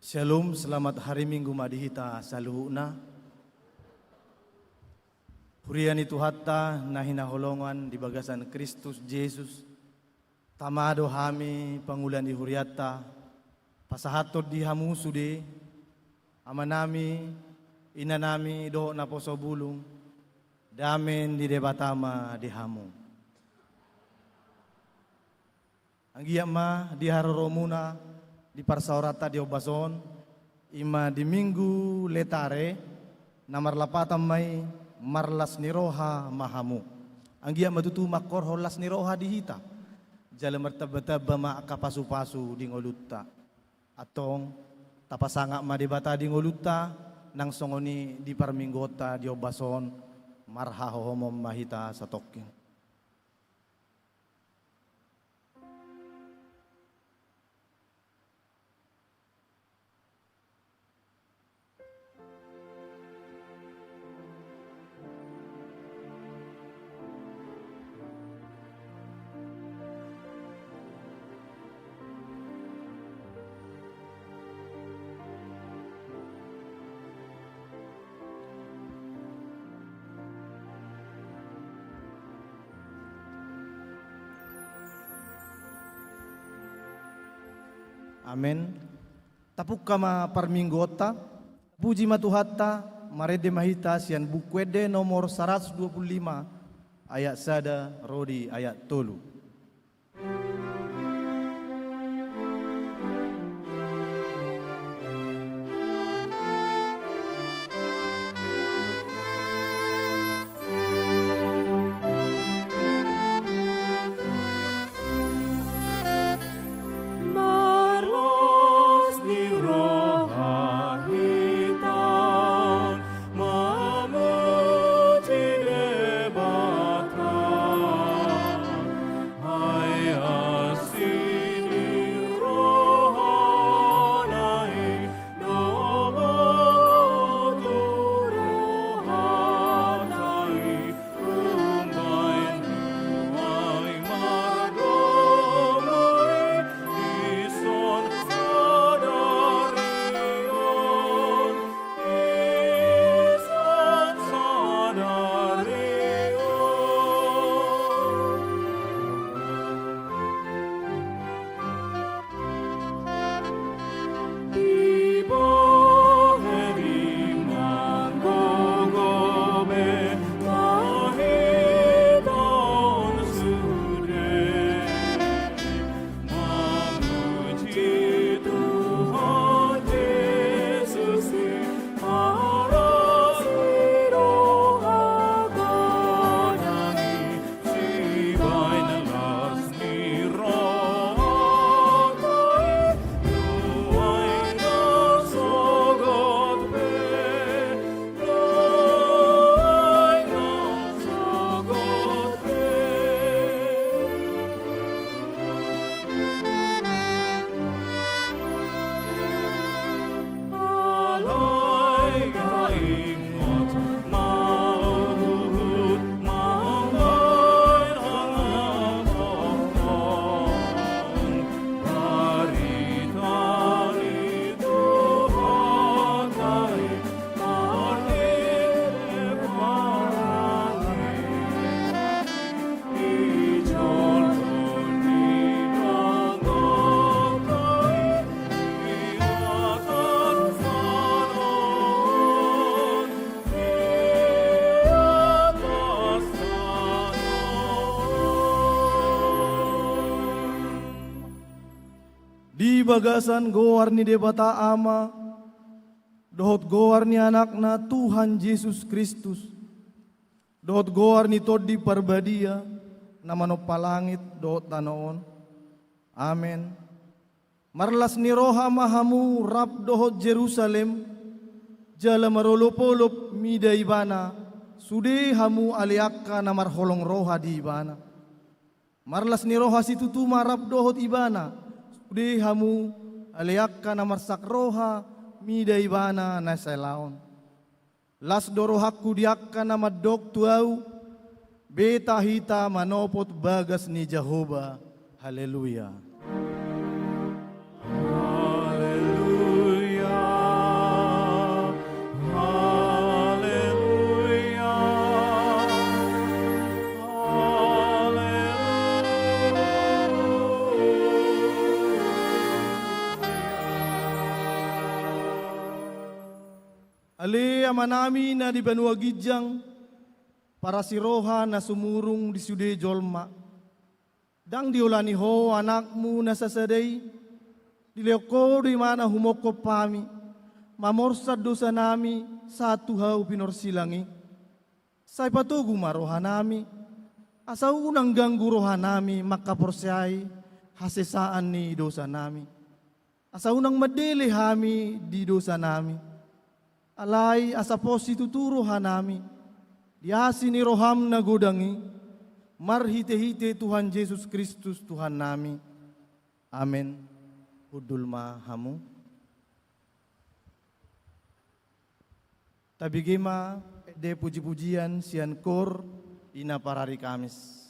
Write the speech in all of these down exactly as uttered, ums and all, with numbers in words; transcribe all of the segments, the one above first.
Shalom, selamat hari Minggu ma di hita saluhutna. Huria ni Tuhanta na hinaholongan di bagasan Kristus Jesus, tama do hami pangula ni hurianta, pasahathon di hamu sude, amanami, inanami dohot naposo bulung, dame ni Debata ma di hamu. Anggiat ma di haroromuna di parsaoranta di ombas on, i ma di Minggu Letare, na marlapatan ma i marlas ni roha ma hamu. Anggiat ma tutu mangkorhon las ni roha di hita, jala martambatamba ma angka pasupasu di ngolunta. Antong, tapasangap ma Debata di ngolunta, nang songon i di parmingguonta di ombas on, marhahohomon ma hita satongkin. Amen. Tapungka ma parmingguonta, puji ma Tuhanta, marende ma hita sian Buku Ende nomor saratus dua pulu lima, ayat sada ro di ayat tolu. Marlas ni roha hita, mamuji Debata. Ai asi ni rohana i, Di bagasan goar ni Debata Ama, dohot goar ni Anakna Tuhan Jesus Kristus, dohot goar ni Tondi Parbadia, na manompa langit dohot tano on. Amen. Marlas ni roha ma hamu rap dohot Jerusalem, jala marolopolop mida ibana, sude hamu ale angka na marholong roha di ibana. Marlas ni roha situtu ma rap dohot ibana, sude hamu ale angka na marsak roha mida ibana na sahelaon. Las do rohangku di angka na mandok tu ahu, beta hita manopot bagas ni Jahowa. Haleluya. Haleluya. Ale Amanami na di banua ginjang, parasi roha na sumurung di sude jolma. Ndang diolani Ho Anakmu na sasada i, dilehon Ho do ibana humongkop hami, mamorsan dosanami sahat tu hau pinorsilang i. Sai patogu ma rohanami, asa unang ganggu rohanami mangkaporseai hasesaan ni dosanami. Asa unang mandele hami di dosanami. Alai asa pos situtu rohanami, di asi ni roham na godang i, marhite-hite Tuhan Jesus Kristus Tuhannami. Amen. Hundul ma hamu. Tabege ma ende puji-pujian sian kor i na parari Kamis.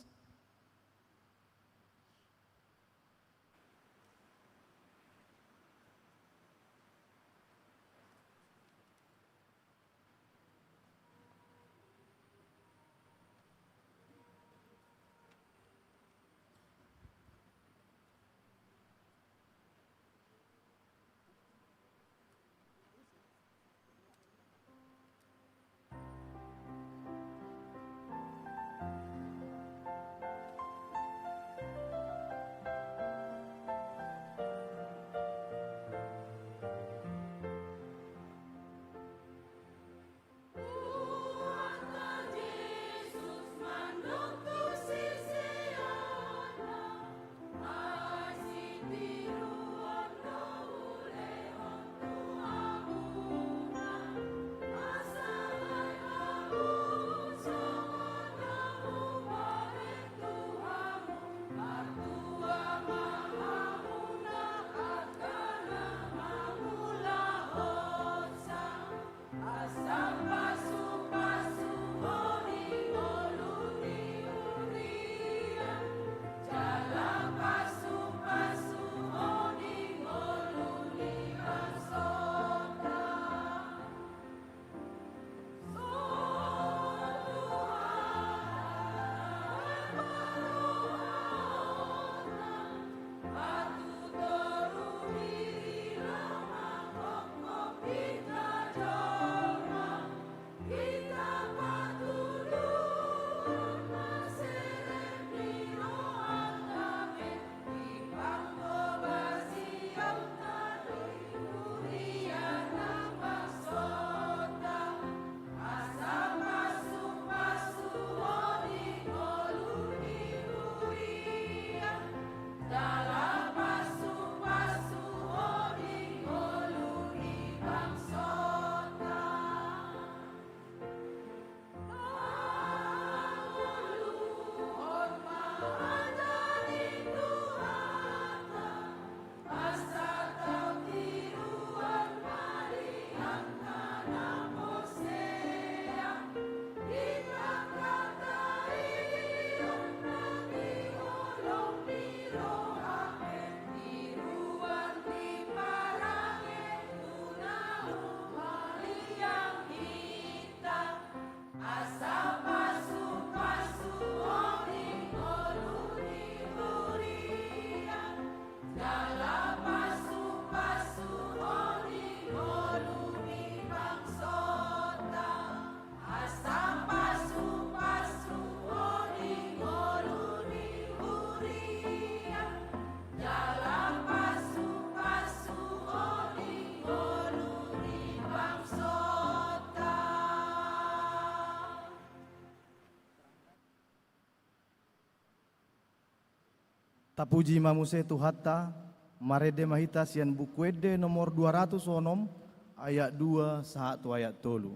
Tapuji ma muse Tuhanta, marende ma hita sian Buku Ende nomor dua ratus onom, ayat dua sahat tu ayat tolu.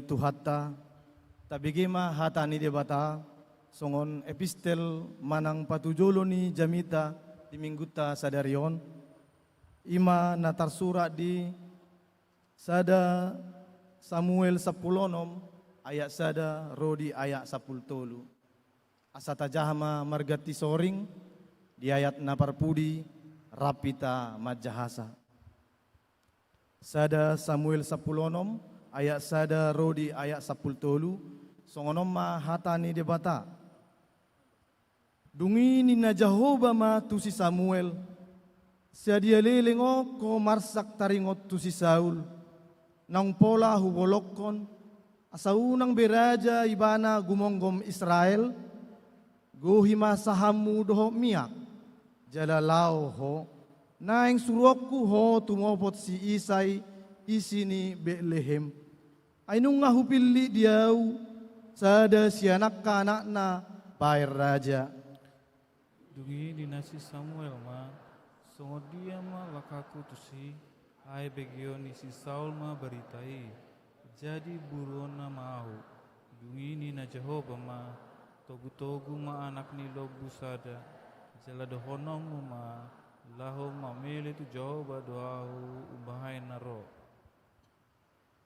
Tuhanta, tabege ma hata ni Debata, songon epistel manang patujolo ni jamita di minggunta sadari on, i ma na tarsurat di sada Samuel sampulu onom ayat sada ro di ayat sampulu tolu. Asa tajaha ma marganti soring, di ayat na parpudi, rap hita manjahasa. Sada Samuel sampulu onom, ayat sada ro di ayat sampulu tolu, songon on ma hata ni Debata. Dung i ninna Jahowa ma tu si Samuel, sadia leleng on ho marsak taringot tu si Saul, naung pola hubolongkon, asa unang be raja ibana gumomgom Israel? Gohi ma sahatmu dohot miak, jala laho ho, naeng suruonku ho tumopot si Isai, isi ni Betlehem. Ai nunga hupillit di ahu sada sian angka anakna bahen raja. Dung i ninna si Samuel ma, songon dia ma langkangku tusi? Ai begeon ni si Saul ma barita i, jadi buruonna ma ahu. Dung i ninna Jahowa ma, togutogu ma anak ni lombu sada, jala dohononmu ma, laho mamele tu Jahowa do ahu umbahen na ro.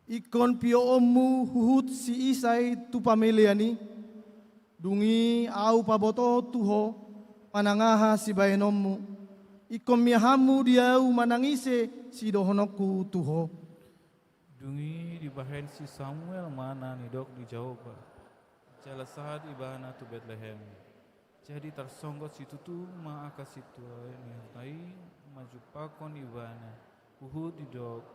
Ingkon pioonmu huhut si Isai tu pamelean i, dung i ahu pabotohon tu ho manang aha sibahenonmu. Ingkon miahanmu di ahu manang ise sidohononku tu ho. Dung i dibahen si Samuel ma na nidok ni Jahowa, jala sahat ibana tu Betlehem. Jadi tarsonggot situtu ma angka sintua ni huta i manjumpangkon ibana, huhut didok,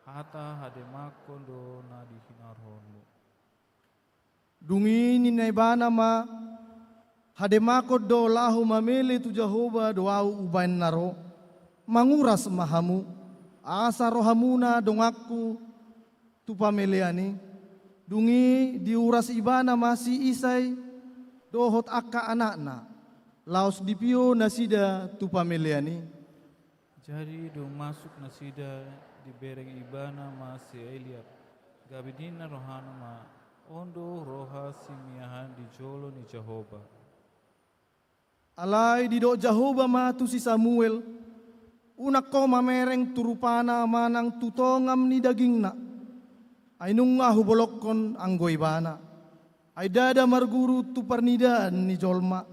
hata hademakkon do na dihinarhonmu. Dung i ninna ibana ma, hademakkon do laho mamele tu Jahowa do ahu umbahen na ro. Manguras ma hamu, asa rohamuna donganku tu pamelean i. Dung i diuras ibana ma si Isai dohot angka anakna, laos dipio nasida tu pamelean i. Jadi dung masuk nasida, dibereng ibana ma si Eliab, gabe ninna rohana ma, on do roha simiahan di jolo ni Jahowa. Alai didok Jahowa ma tu si Samuel, unang ho mamereng tu rupana manang tu tongam ni dagingna. Ai nunga hubolongkon anggo ibana. Ai ndada marguru tu parnidaan ni jolma.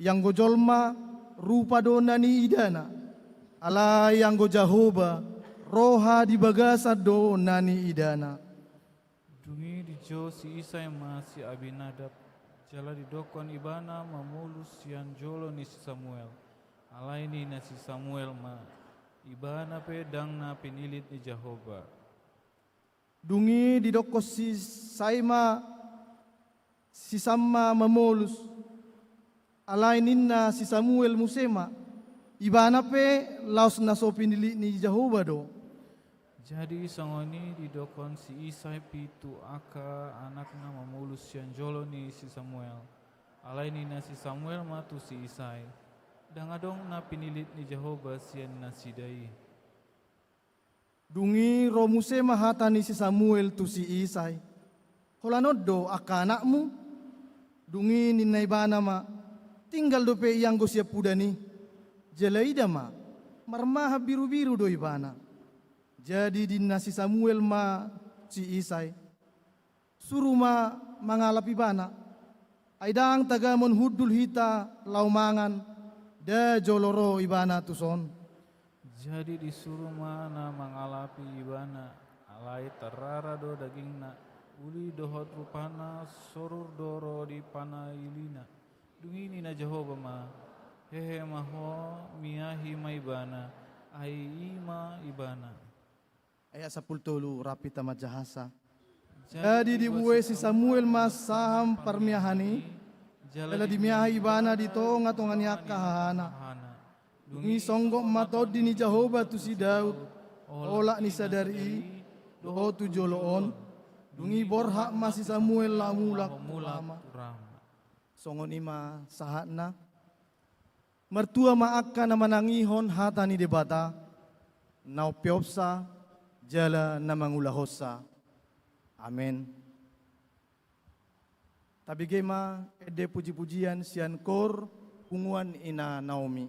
Ianggo jolma, rupa do na niidana. Alai anggo Jahowa, roha di bagasan do na niidana. Dung i dijou si Isai ma si Abinadab, jala didokkon ibana mamolus sian jolo ni si Samuel. Alai ninna si Samuel ma, ibana pe ndang na pinillit ni Jahowa. Dung i didokkon si Isai ma si Samma mamolus. Alai ninna si Samuel muse ma, ibana pe laos na so pinillit ni Jahowa do. Jadi songon i didokkon si Isai pitu angka anakna mamolus sian jolo ni si Samuel. Alai ninna si Samuel ma tu si Isai, ndang adong na pinillit ni Jahowa sian nasida i. Dung i ro muse ma hata ni si Samuel tu si Isai, holan on do angka anakmu? Dung i ninna ibana ma, tinggal dope ianggo siampudan i. Jala ida ma, marmahan birubiru do ibana. Jadi ninna si Samuel ma si Isai, suru ma mangalap ibana. Ai ndang tagamon hundul hita laho mangan, nda jolo ro ibana tuson. Jadi disuru ma na mangalapi ibana, alai tarrara do dagingna, uli dohot rupana sorur do ro di panailina. Dung i ninna Jahowa ma, hehe ma ho, miahi ma ibana, ai i ma ibana. Ayat sampulu tolu, rap hita manjahasa. Jadi dibue si Samuel ma saham parmiahan i, jala dimiahi ibana di tongatonga ni angka hahana. Dung i songgop ma tondi ni Jahowa tu si Daud, olat ni sadari i, dohot tu jolo on. Dung i borhat ma si Samuel laho mulak tu Rama. Songon i ma sahatna. Martua ma angka na manangihon hata ni Debata, na umpeopsa jala na mangulahonsa. Amen. Tabege ma ende puji-pujian sian kor Punguan Ina Naomi.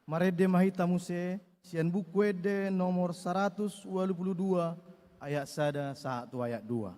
Marende ma hita muse sian Buku Ende nomor saratus ualu pulu dua, ayat sada sahat tu ayat dua.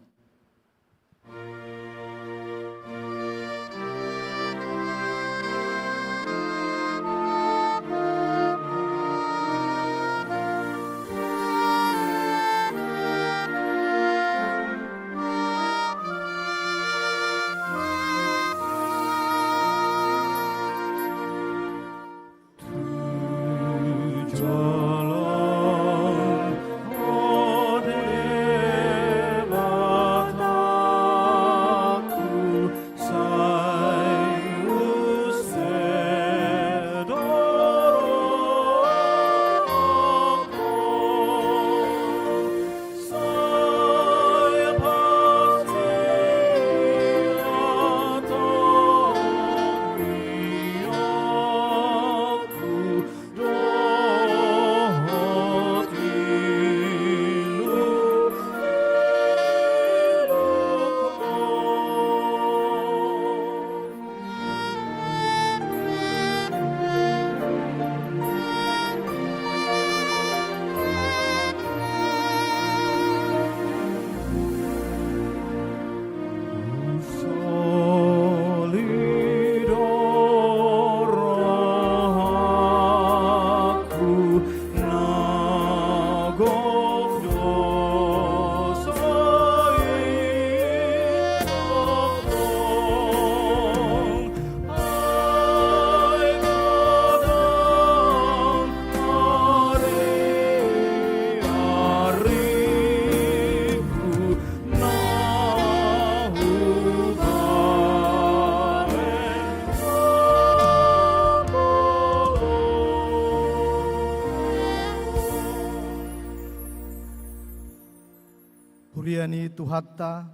Ia ni Tuhanta,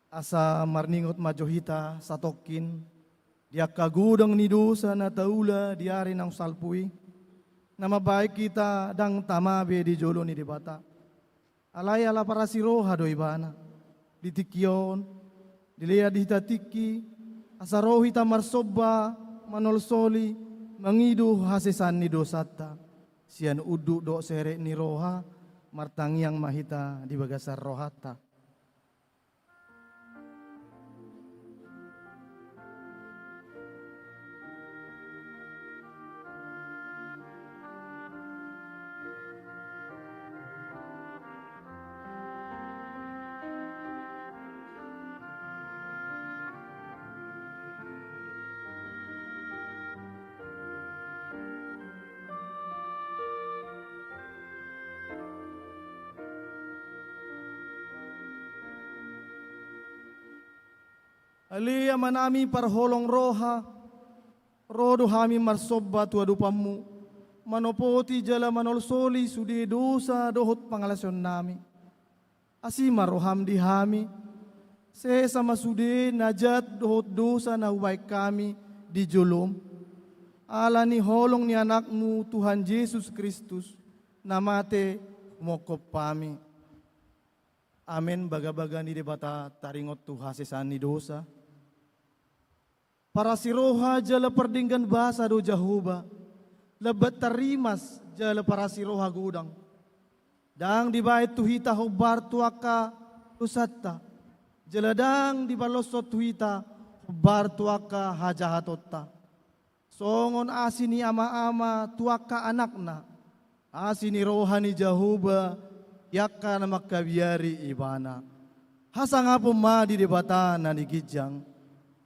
asa marningot ma jo hita satongkin di angka godang ni dosa na taula di ari naung salpu i, na mambahen hita ndang tama be di jolo ni Debata. Alai ala parasi roha do Ibana. Di tingki on, dilehon di hita tingki, asa ro hita marsomba, manolsoli, mangido hasesaan ni dosanta. Sian unduk dohot serep ni roha, martangiang ma hita di bagasan rohanta. Ale Amanami parholong roha, ro do hami marsomba tu adopanMu, manopoti jala manolsoli sude dosa dohot pangalaosionnami. Asi ma rohaM di hami, sesa ma sude na jat dohot dosa na hubahen hami di joloM. Ala ni holong ni AnakMu Tuhan Jesus Kristus, na mate humongkop hami. Amen. Bagabaga ni Debata taringot tu hasesaan ni dosa. Parasi roha jala pardenggan basa do Jahowa, lambat tarrimas jala parasi roha godang. Ndang dibahen tu hita hombar tu angka dosanta, jala ndang dipaloshon tu hita hombar tu angka hajahatonta. Songon asi ni ama-ama tu angka anakna, asi ni roha ni Jahowa di angka na mangkabiari Ibana. Hasangapon ma di Debata na di ginjang.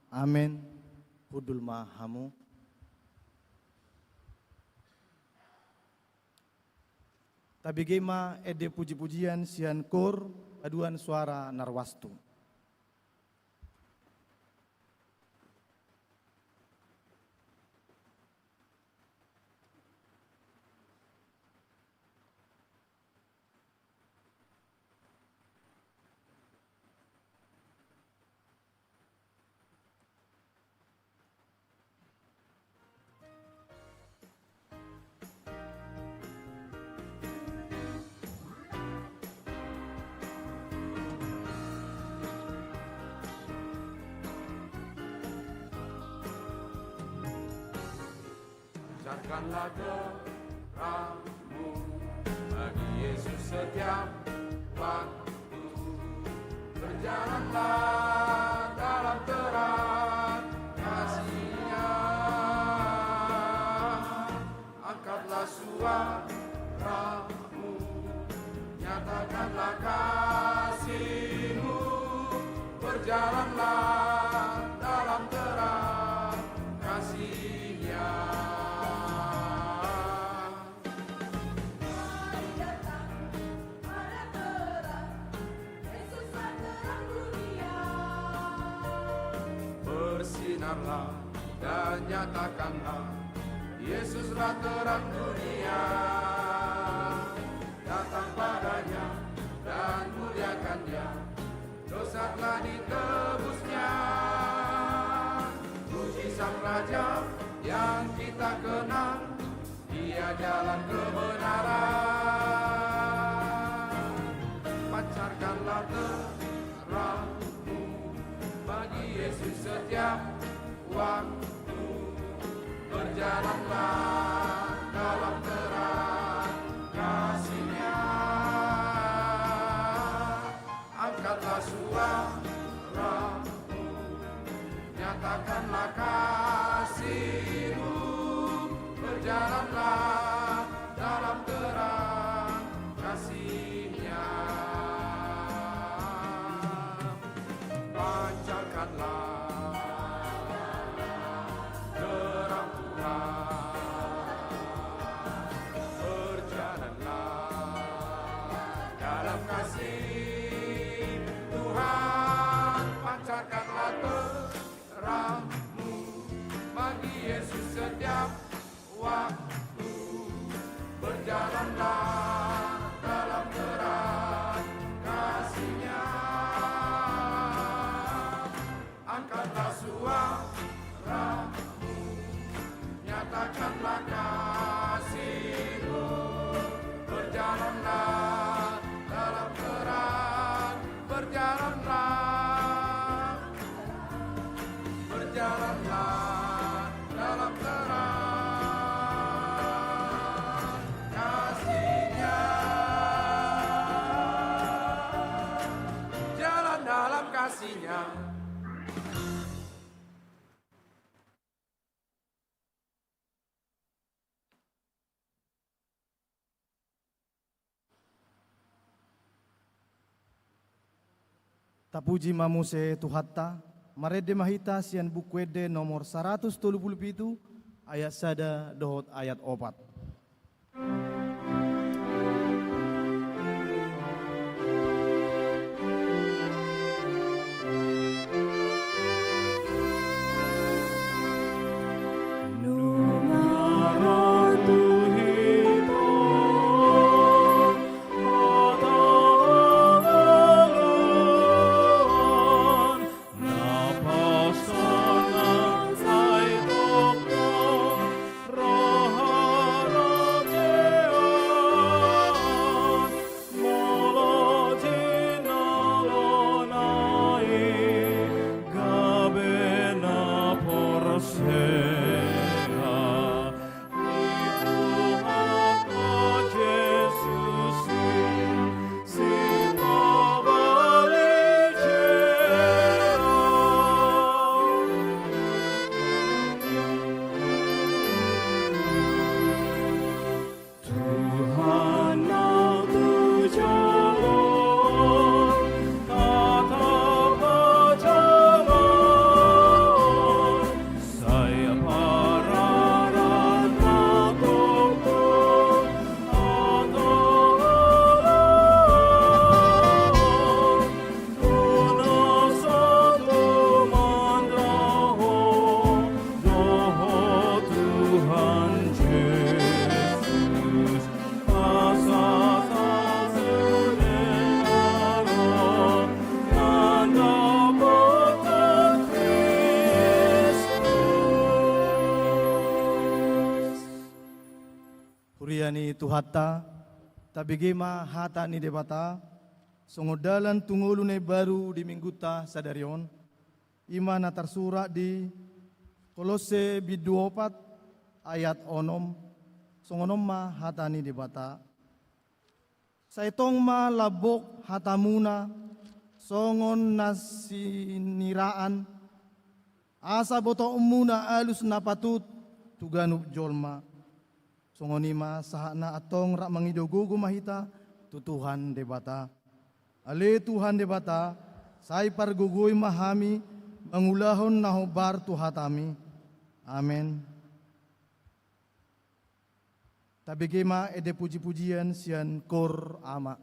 Amen. Hundul ma hamu. Tabege ma ende puji-pujian sian kor paduan suara Narwastu. Lancarkanlah terangmu bagi Yesus setiap waktu. Berjalanlah dalam terang kasih-Nya. Angkatlah suaramu, nyatakanlah kasih-Mu. Berjalanlah dalam terang kasih-Nya. Mari datang pada terang, Yesuslah terang dunia. Bersinarlah dan nyatakanlah, Yesuslah terang dunia. Datang pada-Nya dan muliakan Dia, dosa telah ditebus-Nya. Puji Sang Raja yang kita kenal, Dia jalan kebenaran. Pancarkanlah terangmu bagi Yesus setiap waktu. Berjalanlah dalam terang kasih- Nya. Angkatlah suaramu, nyatakanlah kasih-Mu. Berjalanlah dalam terang kasih-Nya. Pancarkanlah terang Tuhan. Tapuji ma muse Tuhanta. Marende ma hita sian Buku Ende nomor saratus tolu pulu pitu, ayat sada dohot ayat opat. Huria ni Tuhanta, tabege ma hata ni Debata, songon dalan tu ngolu na imbaru di minggunta sadari on, i ma na tarsurat di Kolosse bindu opat ayat onom, songon on ma hata ni Debata. Sai tong ma lambok hatamuna songon na siniraan, asa botoonmuna alus na patut tu ganup jolma. Songon i ma sahatna antong rap mangido gogo ma hita tu Tuhan Debata. Ale Tuhan Debata, sai pargogoi ma hami mangulahon na hombar tu hatami. Amen. Tabege ma ende puji-pujian sian Kor Ama.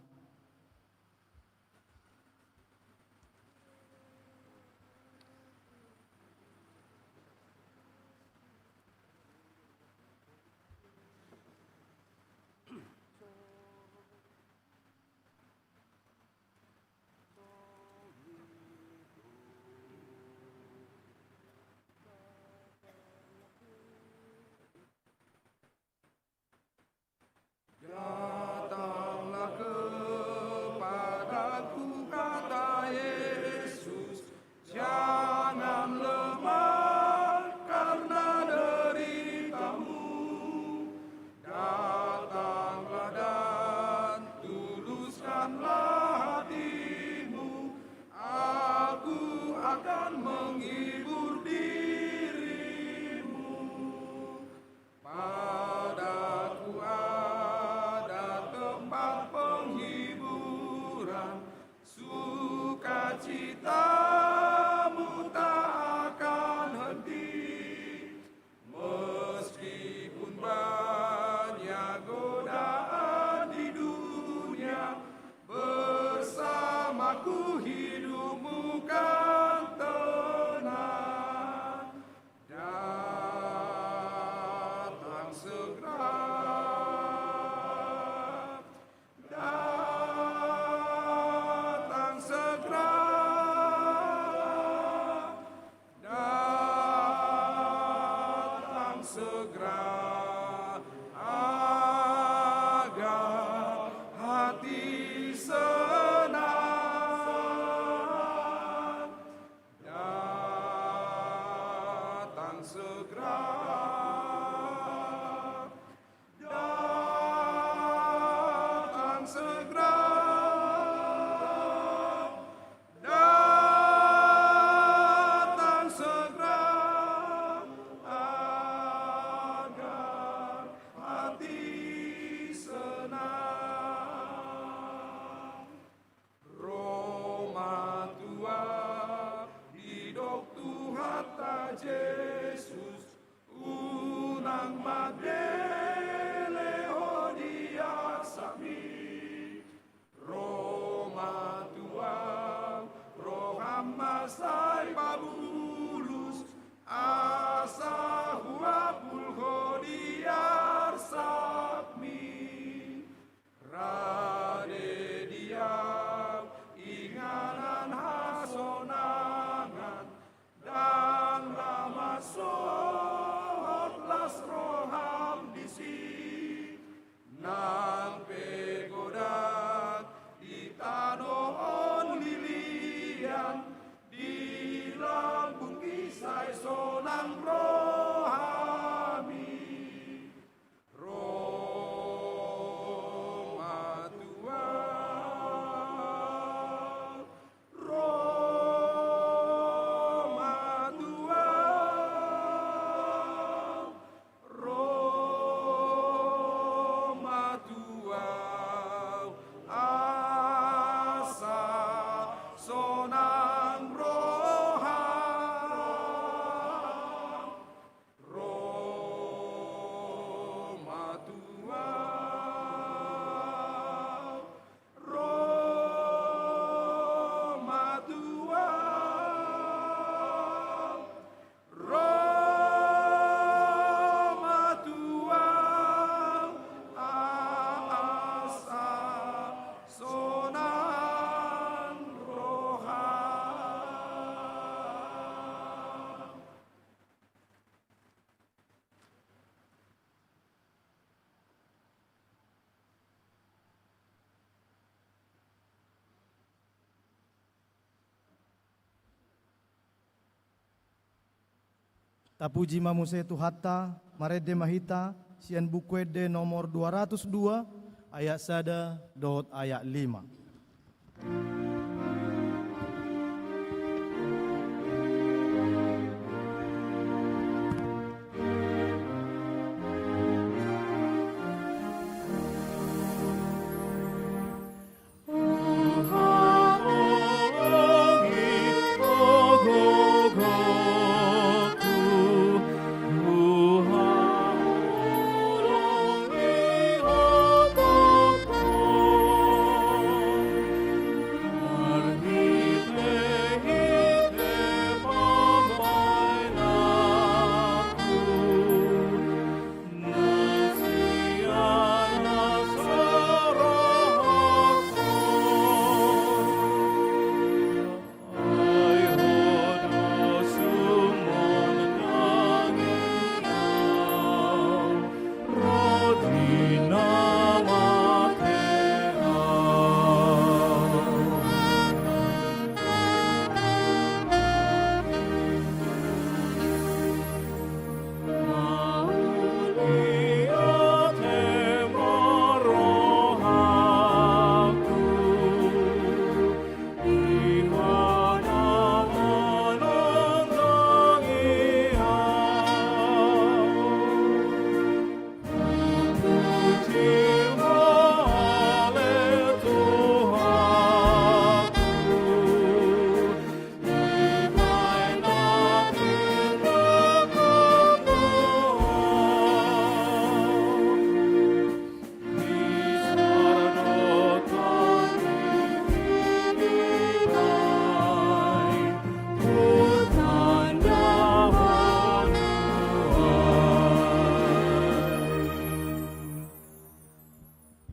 Tapuji ma muse Tuhanta, marende ma hita sian Buku Ende nomor dua ratus dua, ayat sada dohot ayat lima.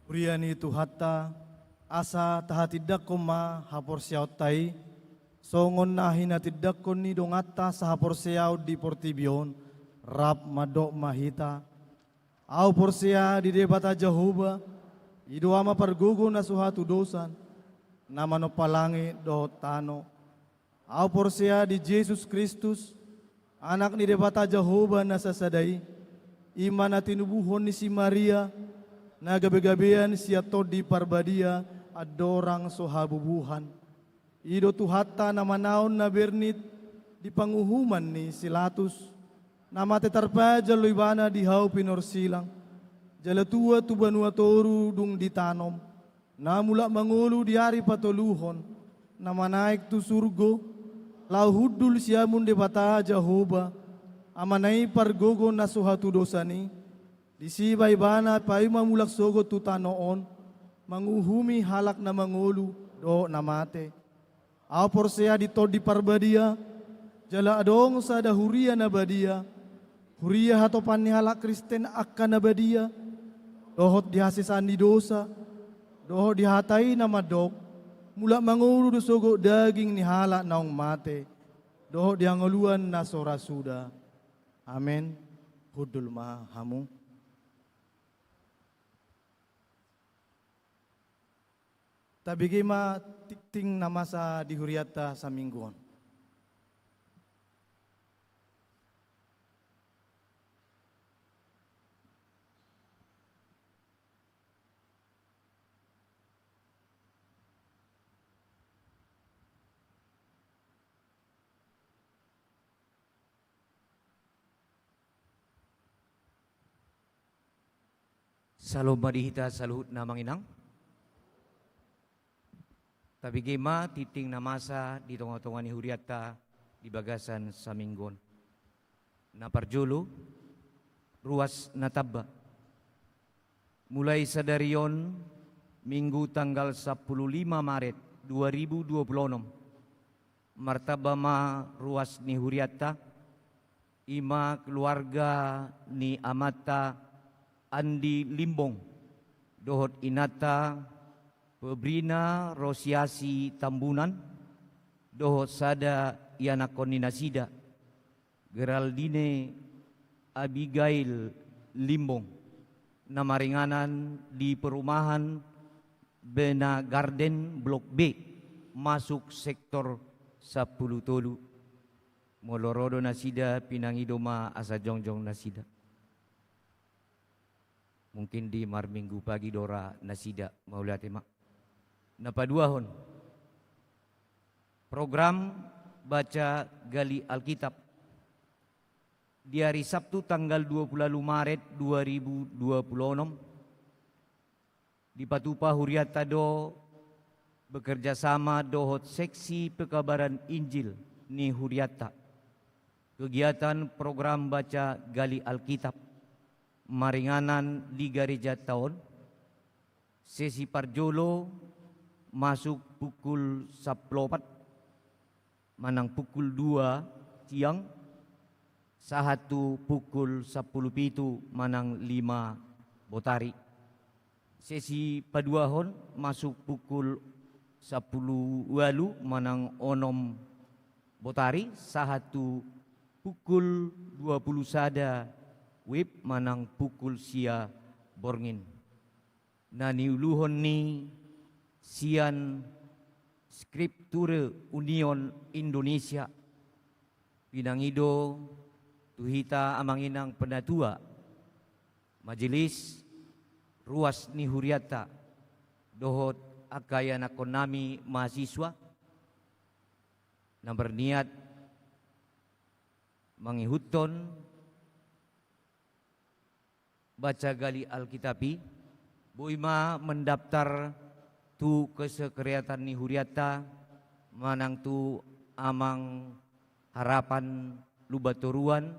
Huria ni Tuhanta, asa tahatindangkon ma haporseaonta i, songon na hinatindangkon ni donganta sahaporseaon di portibi on, rap mandok ma hita: Ahu porsea di Debata Jahowa, i do Ama pargogo na so hatudosan, na manompa langit dohot tano. Ahu porsea di Jesus Kristus, Anak ni Debata Jahowa na sasada i, i ma na tinubuhon ni si Maria, na gabegabean sian Tondi Parbadia, andorang so habubuhan. I do Tuhanta na manaon na bernit di panguhuman ni si Latus, na mate tarpajal do ibana di hau pinorsilang, jala tua tu banua toru dung ditanom, na mulak mangolu di ari patoluhon, na manaek tu surgo, laho hundul siamun Debata Jahowa, Amana i pargogo na so hatudosan i, disi ma ibana paima mulak sogot tu tano on, manguhumi halak na mangolu dohot na mate. Ahu porsea di Tondi Parbadia, jala adong sada huria na badia, huria hatopan ni halak Kristen angka na badia, dohot di hasesaan ni dosa, dohot di hata i na mandok, mulak mangolu do sogot daging ni halak naung mate, dohot di hangoluan na so ra suda. Amen. Hundul ma hamu. Tabege ma tingting na masa di hurianta saminggu on. Salom ma di hita saluhutna amang inang. Tabege ma tingting na masa di tongatonga ni hurianta di bagasan saminggu on. Na parjolo, ruas na tamba. Mulai sadari on, Minggu tanggal sampulu lima Maret dua ribu dua puluh onom, martamba ma ruas ni hurianta, i ma keluarga ni amanta Andi Limbong dohot inanta Febrina Rosiasi Tambunan, dohot sada ianakhon ni nasida, Geraldine Abigail Limbong, na maringanan di perumahan Bena Garden Blok B, masuk sektor sampulu tolu. Molo ro do nasida, pinangido ma asa jongjong nasida. Mungkin di marminggu pagi do ra nasida, mauliate ma. Na paduahon, program baca gali Alkitab. Di ari Sabtu tanggal dua puluh ualu Maret dua ribu dua puluh onom, dipatupa hurianta do bekerja sama dohot seksi pekabaran Injil ni hurianta kegiatan program baca gali Alkitab maringanan di garejanta on, sesi parjolo masuk pukul sampulu opat manang pukul dua siang, sahat tu pukul sampulu pitu manang lima botari. Sesi paduahon masuk pukul sampulu ualu manang onom botari, sahat tu pukul dua puluh sada wib manang pukul sia borngin. Na niuluhon ni sian Scripture Union Indonesia, pinangido tu hita amang inang penatua, majelis, ruas ni hurianta, dohot angka ianakkonnami mahasiswa, na berniat mangihuthon baca gali Alkitab i, boi ma mendaftar tu kesekretariatan ni hurianta manang tu Amang Harapan Lumbantoruan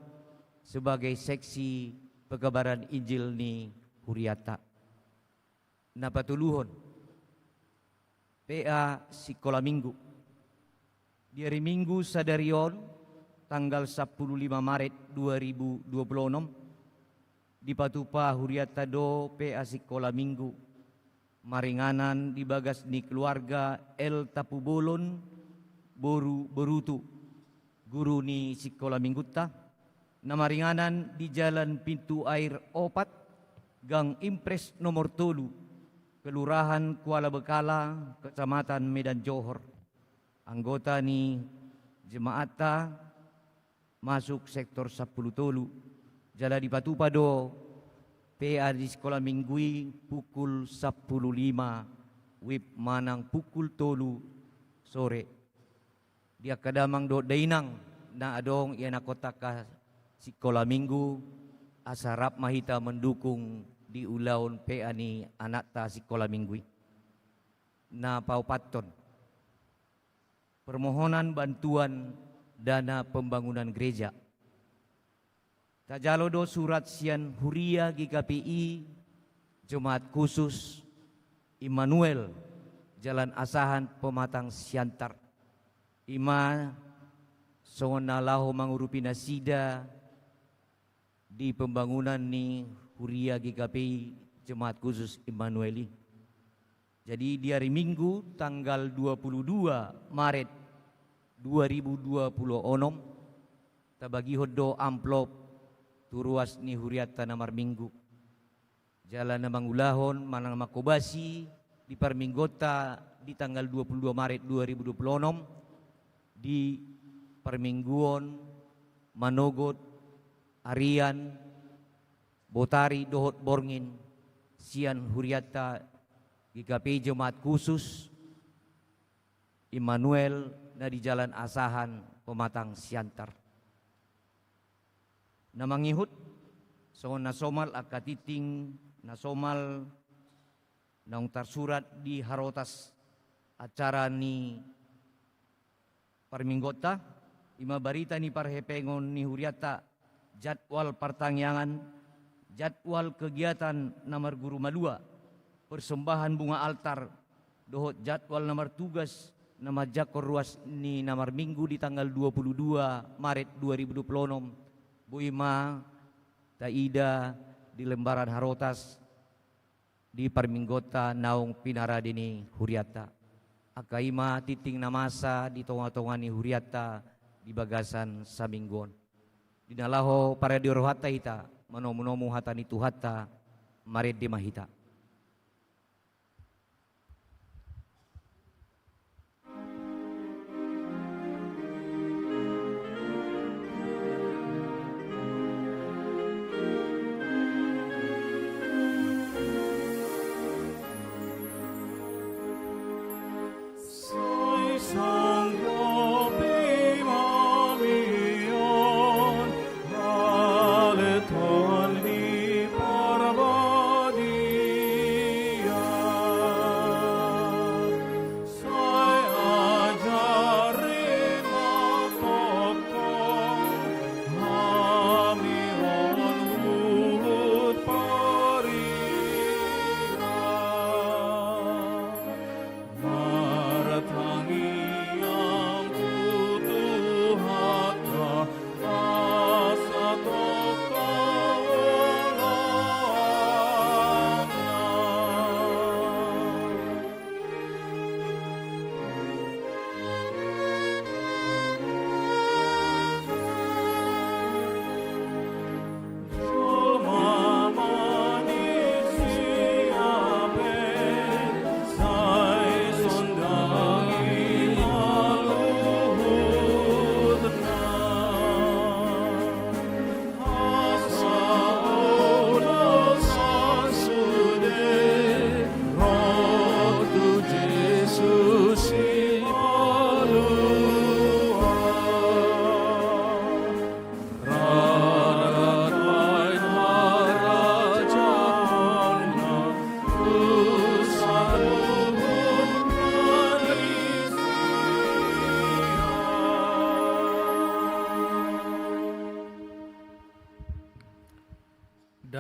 sebagai seksi pekabaran Injil ni hurianta. Na patoluhon, P A Sikola Minggu. Di ari Minggu sadari on, tanggal sampulu lima Maret dua ribu dua puluh onom, dipatupa hurianta do P A Sikola Minggu maringanan di bagas ni keluarga L Tapubolon, boru Borutu, guru ni sikola minggunta, na maringanan di Jalan Pintu Air opat, Gang Impres nomor tolu, Kelurahan Kuala Bekala, Kecamatan Medan Johor. Anggota ni jemaatta masuk sektor sampulu tolu, jala dipatupa do P A di sikola minggu i pukul sampulu lima wib manang pukul tolu sore. Di angka damang dohot dainang na adong ianakhonta angka sikola minggu, asa rap ma hita mendukung di ulaon P A ni anakta sikola minggu i. Na paopathon, permohonan bantuan dana pembangunan gereja. Tajalo do surat sian Huria G K P I Jemaat Khusus Immanuel, Jalan Asahan, Pematang Siantar. I ma songon na laho mangurupi nasida di pembangunan ni Huria G K P I Jemaat Khusus Immanuel i. Jadi, di ari Minggu tanggal dua puluh dua Maret dua ribu dua puluh onom, tabagihon do amplop tu ruas ni hurianta na marminggu. Jala na mangulahon manang manghobasi di parmingguonta di tanggal dua puluh dua Maret dua ribu dua puluh onom, di parmingguon manogot arian, botari dohot borngin sian hurianta G K P I Jemaat Khusus Immanuel na di Jalan Asahan, Pematang Siantar. Na mangihut, songon na somal angka tingting na somal naung tarsurat di harotas acara ni parmingguonta, i ma barita ni parhepengon ni hurianta, jadwal partangiangan, jadwal kegiatan na marguru malua, persembahan bunga altar, dohot jadwal na martugas na manjangkon ruas ni na marminggu di tanggal dua puluh dua Maret dua ribu dua puluh onom, boi ma taida di lembaran harotas di parmingguonta naung pinarade ni hurianta. Angka i ma tingting na masa di tongatonga ni hurianta di bagasan saminggu on. Di na laho parade rohanta hita manomunomu hata ni Tuhanta, marende ma hita.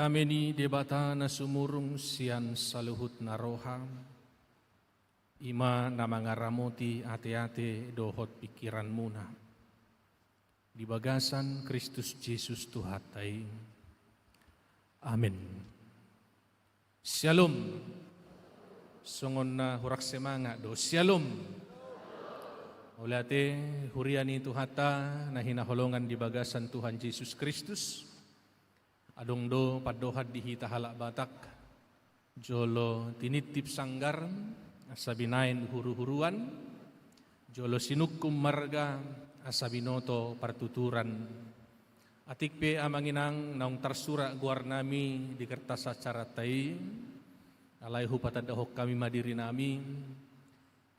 Dame ni Debata na sumurung sian saluhut na roha, i ma na mangaramoti ateate dohot pingkiranmuna. Di bagasan Kristus Jesus Tuhanta i. Amen. Syalom. Songon na hurang semangat do. Syalom. Mauliate, huria ni Tuhanta na hinaholongan di bagasan Tuhan Jesus Kristus. Adong do pandohan di hita halak Batak, jolo tinitip sanggar, asa binaen huru-huruan, jolo sinungkun marga, asa binoto partuturan. Atik pe amang inang naung tarsurat goarnami di kertas acaranta i, alai hupatandahon hami ma dirinami,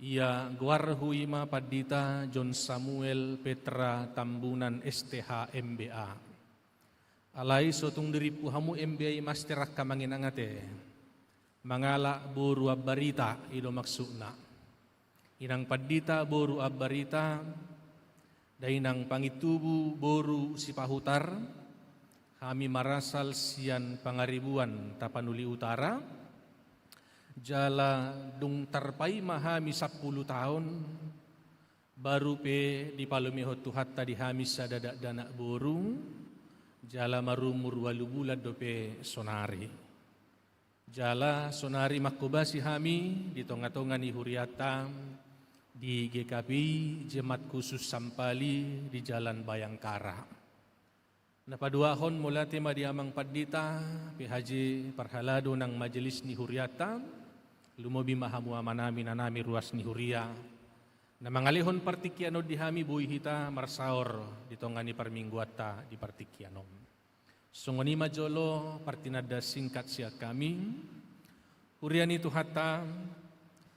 ia goarhu i ma Pandita John Samuel Petra Tambunan S T H M B A. Alai so tung dirimpu hamu M B A i master angka amang inang ate. Mangalap boru Ambarita, i do maksudna. Inang Pandita boru Ambarita, da inang Pangintubu boru Sipahutar, hami marasal sian Pangaribuan Tapanuli Utara, jala dung tarpaima hami sampulu taon, baru pe dipalumehon Tuhanta di hami sada dakdanak boru, jala marumur ualu bulan dope sonari. Jala sonari manghobasi hami di tonga-tonga ni hurianta di G K P I Jemaat Khusus Sampali di Jalan Bayangkara. Na paduahon mauliate ma di amang pandita, P H J parhalado nang majelis ni hurianta, lumobi ma hamu amanami, inanami ruas ni huria. Na mangalehon partingkian on di hami boi hita marsaor di tonga ni parmingguanta di partingkian on. Songon i ma jolo partinanda singkat sian hami, huria ni Tuhanta,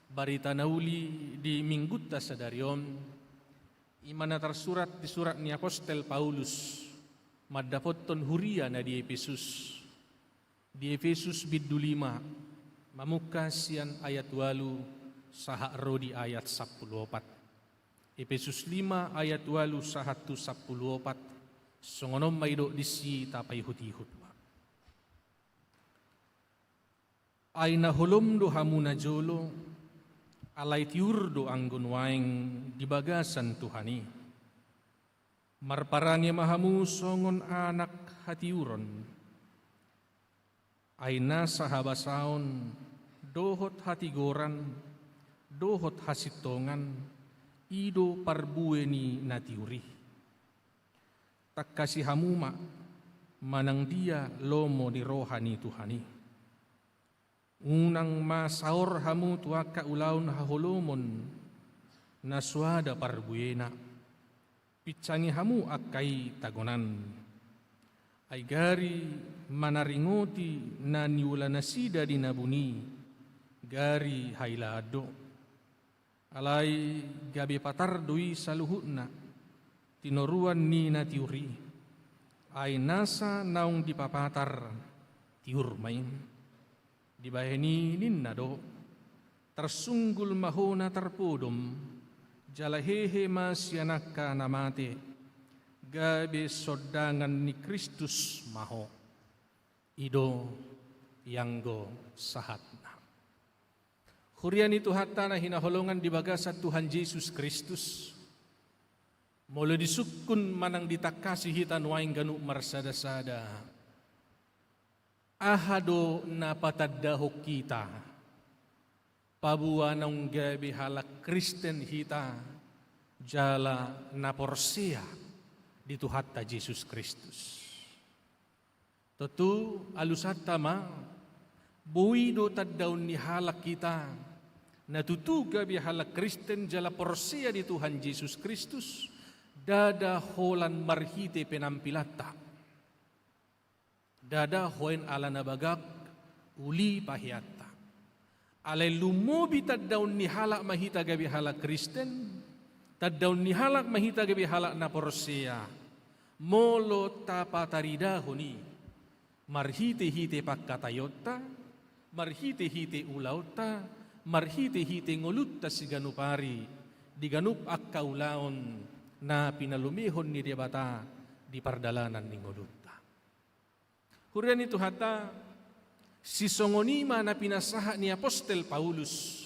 barita na uli di minggunta sadari on, i ma na tarsurat di surat ni apostel Paulus mandapothon huria na di Epesus. Di Epesus bindu lima, mamungka sian ayat ualu sahat ro di ayat sampulu opat. Epesus lima ayat ualu sahat tu sampulu opat, songon on ma didok disi, tapaihut-ihut ma. Ai na holom do hamu najolo, alai tiur do anggo nuaeng di bagasan Tuhan i. Marparange ma hamu songon anak hatiuron. Ai nasa habasaon, dohot hatigoran, dohot hasintongan, i do parbue ni na tiur i. Tangkasi hamu ma, manang dia lomo ni roha ni Tuhan i. Unang ma saor hamu tu angka ulaon haholomon na so ada parbuena. Pinsangi hamu angka i tagonan. Ai gari manaringoti na niula nasida di na buni, gari hailaan do. Alai gabe patar do i saluhutna, tinoruan ni na tiur i. Ai nasa naung dipapatar, tiur ma i. Dibahen i ninna do, tarsunggul ma ho na tarpodom, jala hehe ma sian angka na mate, gabe sondangan ni Kristus ma ho. I do ianggo sahatna. Huria ni Tuhanta na hinaholongan di bagasan Tuhan Jesus Kristus, molo disungkun manang ditangkasi hita nuaeng ganup marsada-sada, aha do na patandahon hita paboa naung gabe halak Kristen hita jala na porsea di Tuhanta Jesus Kristus? Tontu alusanta ma, boi do tandaon ni halak hita na tutu gabe halak Kristen jala porsea di Tuhan Jesus Kristus, ndada holan marhite penampilanta. Ndada holan ala na bagak uli paheanta. Alai lumobi tandaon ni halak ma hita gabe halak Kristen, tandaon ni halak ma hita gabe halak na porsea, molo tapataridahon i marhite-hite pangkataionta, marhite-hite ulaonta, marhite-hite ngolunta siganup ari, di ganup angka ulaon na pinalumehon ni Debata di pardalanan ni ngolunta. Huria ni Tuhanta, sisongon i ma na pinasahat ni apostel Paulus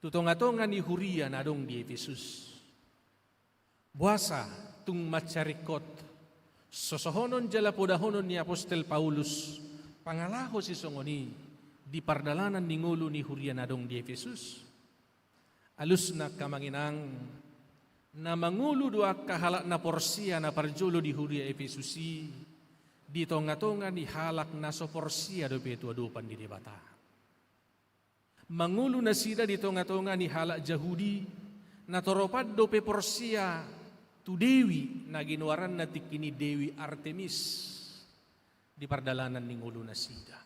tu tonga-tonga ni huria na adong di Epesus. Boasa tung mansai ringkot sosohonon jala podahonon ni apostel Paulus pangalaho sisongon i di pardalanan ni ngolu ni huria na adong di Epesus? Alusna, angka amang inang, na mangolu do angka halak na porsea na parjolo di huria Epesus i di tonga-tonga ni halak na so porsea dope tu adopan ni Debata. Mangolu nasida di tonga-tonga ni halak Jahudi na toropan dope porsea tu dewi na ginoaranna tingki i Dewi Artemis di pardalanan ni ngolu nasida.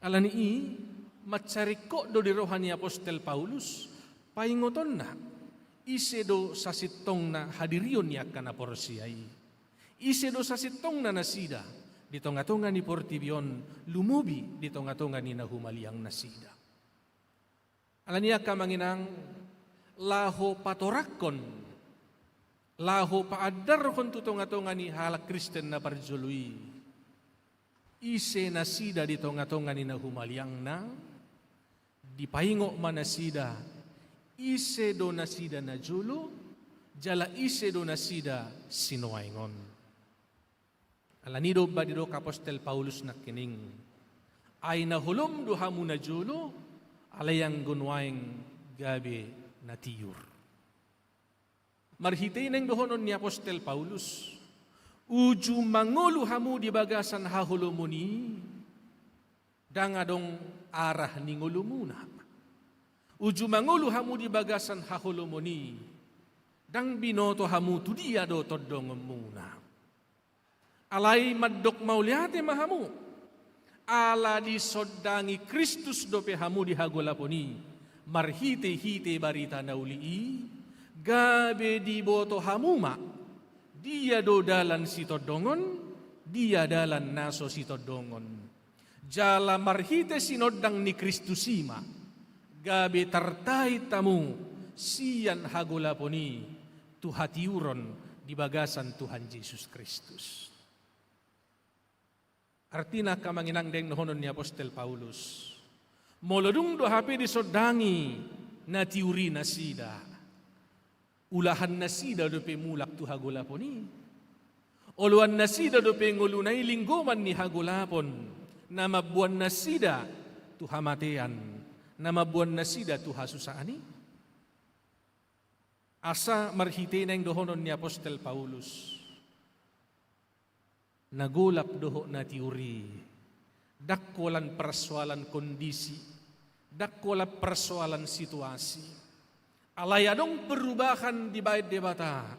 Alani i, mansai ringkot do di roha ni apostel Paulus paingotonna, ise do sasintongna hadirion ni angka na porsea i. Ise do sasintongna nasida di tonga-tonga ni portibi on, lumobi di tonga-tonga ni na humaliang nasida. Alani i, angka amang inang, laho patorangkon, laho paandarhon tu tonga-tonga ni halak Kristen na parjolo i, ise nasida di tonga-tonga ni na humaliangna, dipaingot ma nasida ise do nasida najolo, jala ise do nasida sinuaeng on. Alani i do umbahen didok apostel Paulus nangkining, ai na holom do hamu najolo, alai anggo nuaeng gabe na tiur. Marhite i naeng dohonon ni apostel Paulus, uju mangolu hamu di bagasan haholomon i, ndang adong arah ni ngolumuna. Uju mangolu hamu di bagasan haholomon i, ndang binoto hamu tu dia do tondongonmuna. Alai mandok mauliate ma hamu, ala disondangi Kristus dope hamu di hagolapon i, marhite-hite barita na uli i, gabe diboto hamu ma, dia do dalan sitondongon, dia dalan na so sitondongon. Jala marhite sinondang ni Kristus i ma, gabe tartait hamu sian hagolapon i tu hatiuron di bagasan Tuhan Jesus Kristus. Artina, angka amang inang, naeng dohonon ni apostel Paulus, molo dung do hape disondangi na tiur i nasida, ulahan nasida dope mulak tu hagolapon i. Oloan nasida dope ngoluna i linggoman ni hagolapon, na mamboan nasida tu hamatean, na mamboan nasida tu hasusaan i. Asa marhite i naeng dohonon ni apostel Paulus, na golap dohot na tiur i, ndang holan persoalan kondisi, ndang holan persoalan situasi. Alai adong perubahan dibaen Debata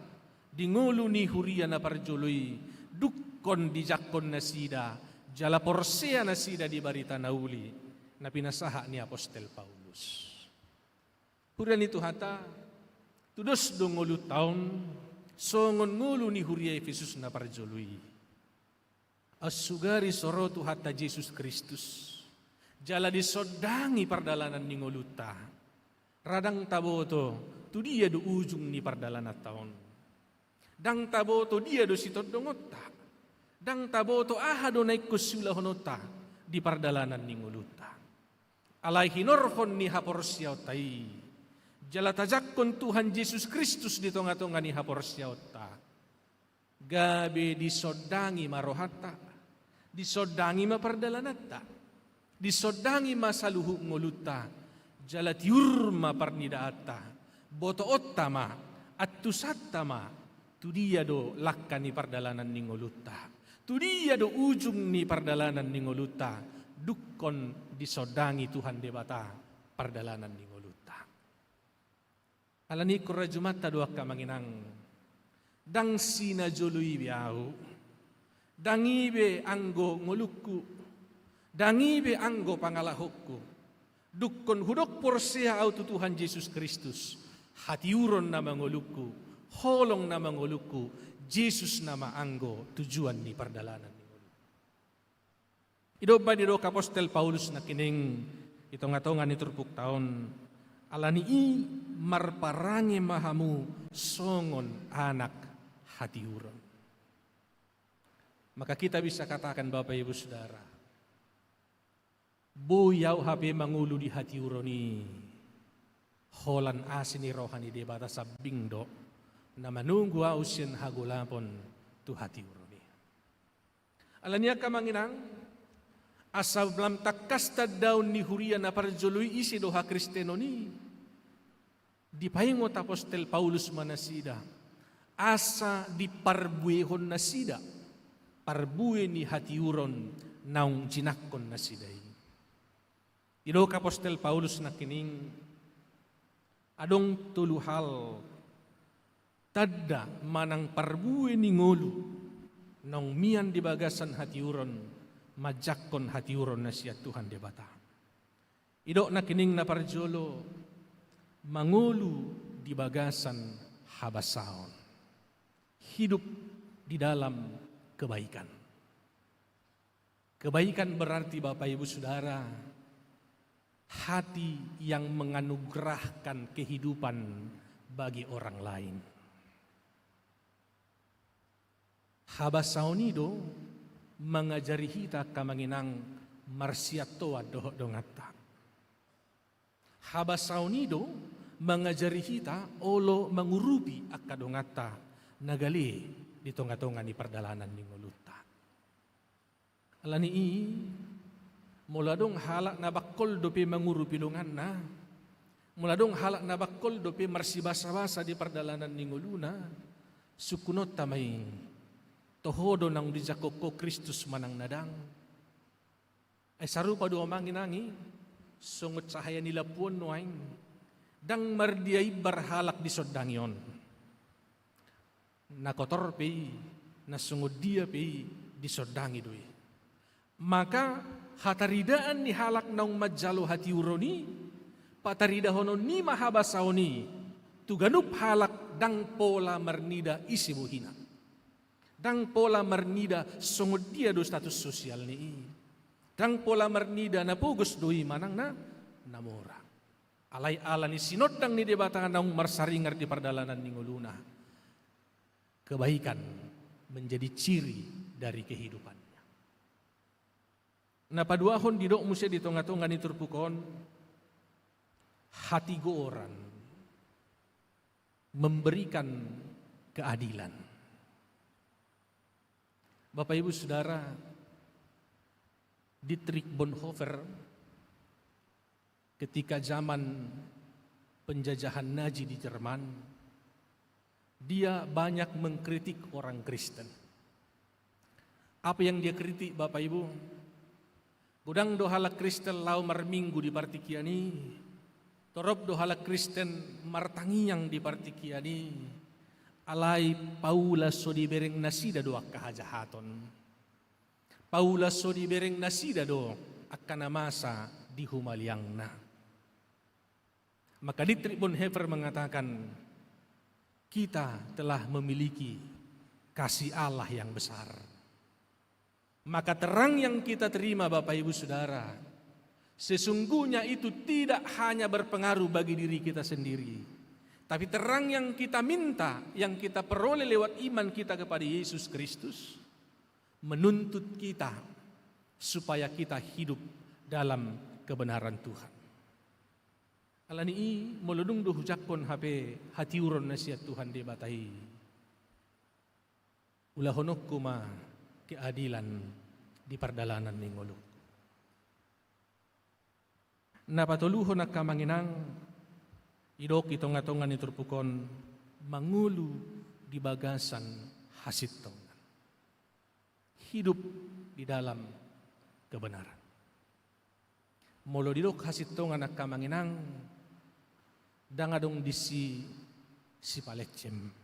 di ngolu ni huria na parjolo i, dungkon dijangkon nasida, jala porsea nasida di barita na uli na pinasahat ni apostel Paulus. Huria ni Tuhanta, tudos do ngolunta on songon ngolu ni huria Epesus na parjolo i. Ai sugari so ro Tuhanta Jesus Kristus, jala disondangi pardalanan ni ngolunta, ra ndang taboto tu dia do ujung ni pardalananta on. Ndang taboto dia do sitondongonta. Ndang taboto aha do na ingkon siulahononta di pardalanan ni ngolunta. Alai hinorhon ni haporseaonta i, jala tajangkon Tuhan Jesus Kristus di tonga-tonga ni haporseaonta, gabe disondangi ma rohanta, disondangi ma pardalananta, disondangi ma saluhut ngolunta, jala tiur ma parnidaanta, botoonta ma, antusanta ma, tu dia do langka ni pardalanan ni ngolunta, tu dia do ujung ni pardalanan ni ngolunta, dungkon disondangi Tuhan Debata pardalanan ni ngolunta. Alani i, ingkon ra jumanta do, angka amang inang, ndang sinajolo i be ahu, ndang i be anggo ngolungku, ndang i be anggo pangalahongku. Dungkon hudok porsea ahu tu Tuhan Jesus Kristus, hatiuron nama ngolungku, holong nama ngolungku, Jesus nama anggo tujuan ni pardalanan ni ngolungku. I do umbahen didok apostel Paulus nangkining di tonga-tonga ni turpukta on, alani i marparange ma hamu songon anak hatiuron. Maka kita bisa katakan, Bapak Ibu Saudara, boi au hape mangolu di hatiuron i, holan asi ni roha ni Debata sambing do na manunggu au sian hagolapon tu hatiuron i. Alani i angka amang inang, asa lam tangkas tandaon ni huria na parjolo i ise do hakristenon i, dipaingot apostel Paulus ma nasida, asa diparbuehon nasida parbue ni hatiuron naung jinangkon nasida i. Didok apostel Paulus nangkining, adong tolu hal tanda manang parbue ni ngolu naung mian di bagasan hatiuron, manjangkon hatiuron na sian Tuhan Debata. Didok nangkining na parjolo, mangolu di bagasan habasaon. Hidup di dalam kebaikan. Kebaikan berarti, Bapak Ibu Saudara, hati yang menganugerahkan kehidupan bagi orang lain. Habasaon i do mangajari hita angka amang inang marsiantoan dohot donganta. Habasaon i do mangajari hita olo mangurupi angka donganta na gale di tonga-tonga ni pardalanan ni ngolunta. Alani i, molo adong halak na bangkol dope mangurupi donganna, molo adong halak na bangkol dope marsibasa-basa di pardalanan ni ngoluna, sungkunonta ma i, toho do naung dijangkon ho Kristus manang na ndang? Ai sarupa do amang inang i, songon cahaya ni lampu on nuaeng, ndang mardia imbar halak disondangi on. Na kotor pe i, na songon dia pe i, disondangi do i. Maka hataridaan ni halak naung manjalo hatiuron i, pataridahonon ni ma habasaon i tu ganup halak, ndang pola marnida ise bohina. Ndang pola marnida songon dia do status sosial ni i. Ndang pola marnida na pogos do i manang na, na mora. Alai ala ni sinondang ni Debata naung marsaringar di pardalanan ni ngoluna, kebaikan menjadi ciri dari kehidupannya. Na paduahon didok muse di tonga-tonga ni turpuk on, hatigoran memberikan keadilan. Bapak Ibu Saudara, Dietrich Bonhoeffer ketika zaman penjajahan Nazi di Jerman, dia banyak mengkritik orang Kristen. Apa yang dia kritik, Bapak Ibu? Godang do halak Kristen laho marminggu di partingkian i, torop do halak Kristen martangiang di partingkian i, alai paula so dibereng nasida do angka hajahaton. Paula so dibereng nasida do angka na masa di humaliangna. Maka Dietrich Bonhoeffer mengatakan, kita telah memiliki kasih Allah yang besar. Maka terang yang kita terima, Bapak Ibu Saudara, sesungguhnya itu tidak hanya berpengaruh bagi diri kita sendiri, tapi terang yang kita minta, yang kita peroleh lewat iman kita kepada Yesus Kristus, menuntut kita supaya kita hidup dalam kebenaran Tuhan. Alani i, molo dung do hujangkon hape hatiuron na sian Tuhan Debata i, ulahononku ma keadilan di pardalanan ni ngolungku. Na patoluhon angka amang inang, didok di tonga-tonga ni turpuk on, mangolu di bagasan hasintongan. Hidup di dalam kebenaran. Molo didok hasintongan angka amang inang, ndang adong disi sipalencem.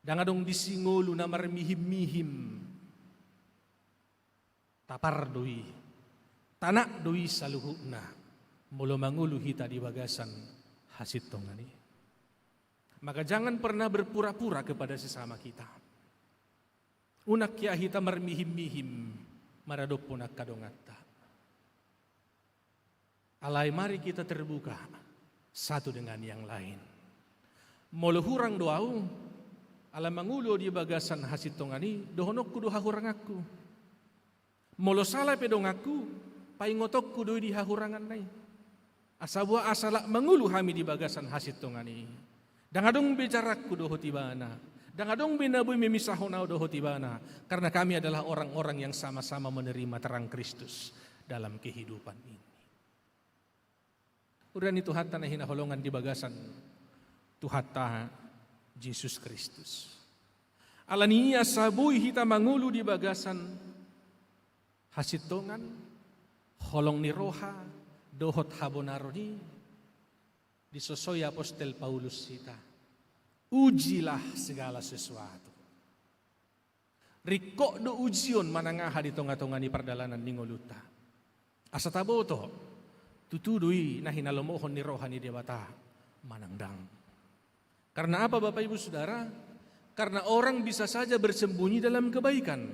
Ndang adong disi ngolu na marmihim-mihim. Tapar do i, tanak do i saluhutna, molo mangolu hita di bagasan hasintongan i. Maka jangan pernah berpura-pura kepada sesama kita. Unang hea hita marmihim-mihim maradophon angka donganta. Alai mari kita terbuka satu dengan yang lain. Molo hurang do ahu, Ala mangolu ahu di bagasan hasintongan i, dohononku do hahuranganku. Molo sala pe donganku, paingotonku do i di hahuranganna i. Asa boha, asa lak mangolu hami di bagasan hasintongan i. Ndang adong be jarakku dohot ibana. Ndang adong be na boi memisahon ahu dohot ibana. Karena kami adalah orang-orang yang sama-sama menerima terang Kristus dalam kehidupan ini. Huria ni Tuhanta na hinaholongan di bagasan Tuhanta Jesus Kristus. Ala ni i, asa boi hita mangolu di bagasan hasintongan, holong ni roha, dohot habonaron i, disosoi apostel Paulus hita. Ujilah segala sesuatu. Ringkot do ujion manang aha di tonga-tonga ni pardalanan ni ngolunta. Asa taboto, tutu do i na hinalomohon ni roha ni Debata manang ndang. Karena apa, Bapak Ibu Saudara? Karena orang bisa saja bersembunyi dalam kebaikan.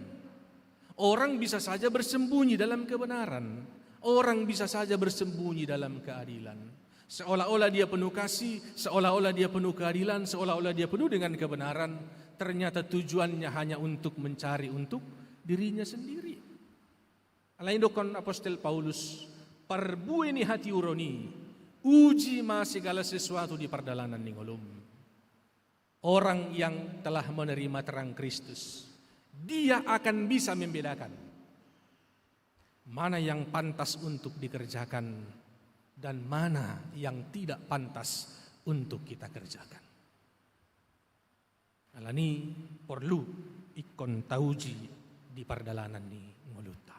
Orang bisa saja bersembunyi dalam kebenaran. Orang bisa saja bersembunyi dalam keadilan. Seolah-olah dia penuh kasih, seolah-olah dia penuh keadilan, seolah-olah dia penuh dengan kebenaran. Ternyata tujuannya hanya untuk mencari untuk dirinya sendiri. Alai didokkon apostel Paulus, parbue ni hatiuron i, uji ma segala sesuatu di pardalanan ni ngolum. Orang yang telah menerima terang Kristus, dia akan bisa membedakan mana yang pantas untuk dikerjakan dan mana yang tidak pantas untuk kita kerjakan. Alani porlu ingkon tauji di pardalanan ni ngolunta.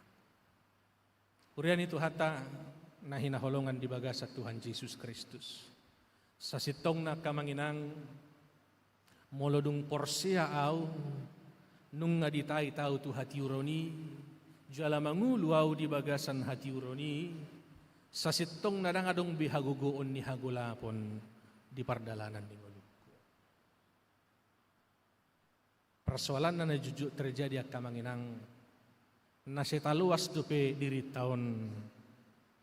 Huria ni Tuhanta na hinaholongan di bagasan Tuhan Jesus Kristus. Sasintongna, angka amang inang, molo dung porsea ahu, nunga ditait ahu tu hatiuron i, jala mangolu ahu di bagasan hatiuron i, sasintongna ndang adong be hagogoon ni hagolapon di pardalanan ni ngolungku. Persoalanna na jotjot terjadi, angka amang inang, na sai taloas dope dirinta on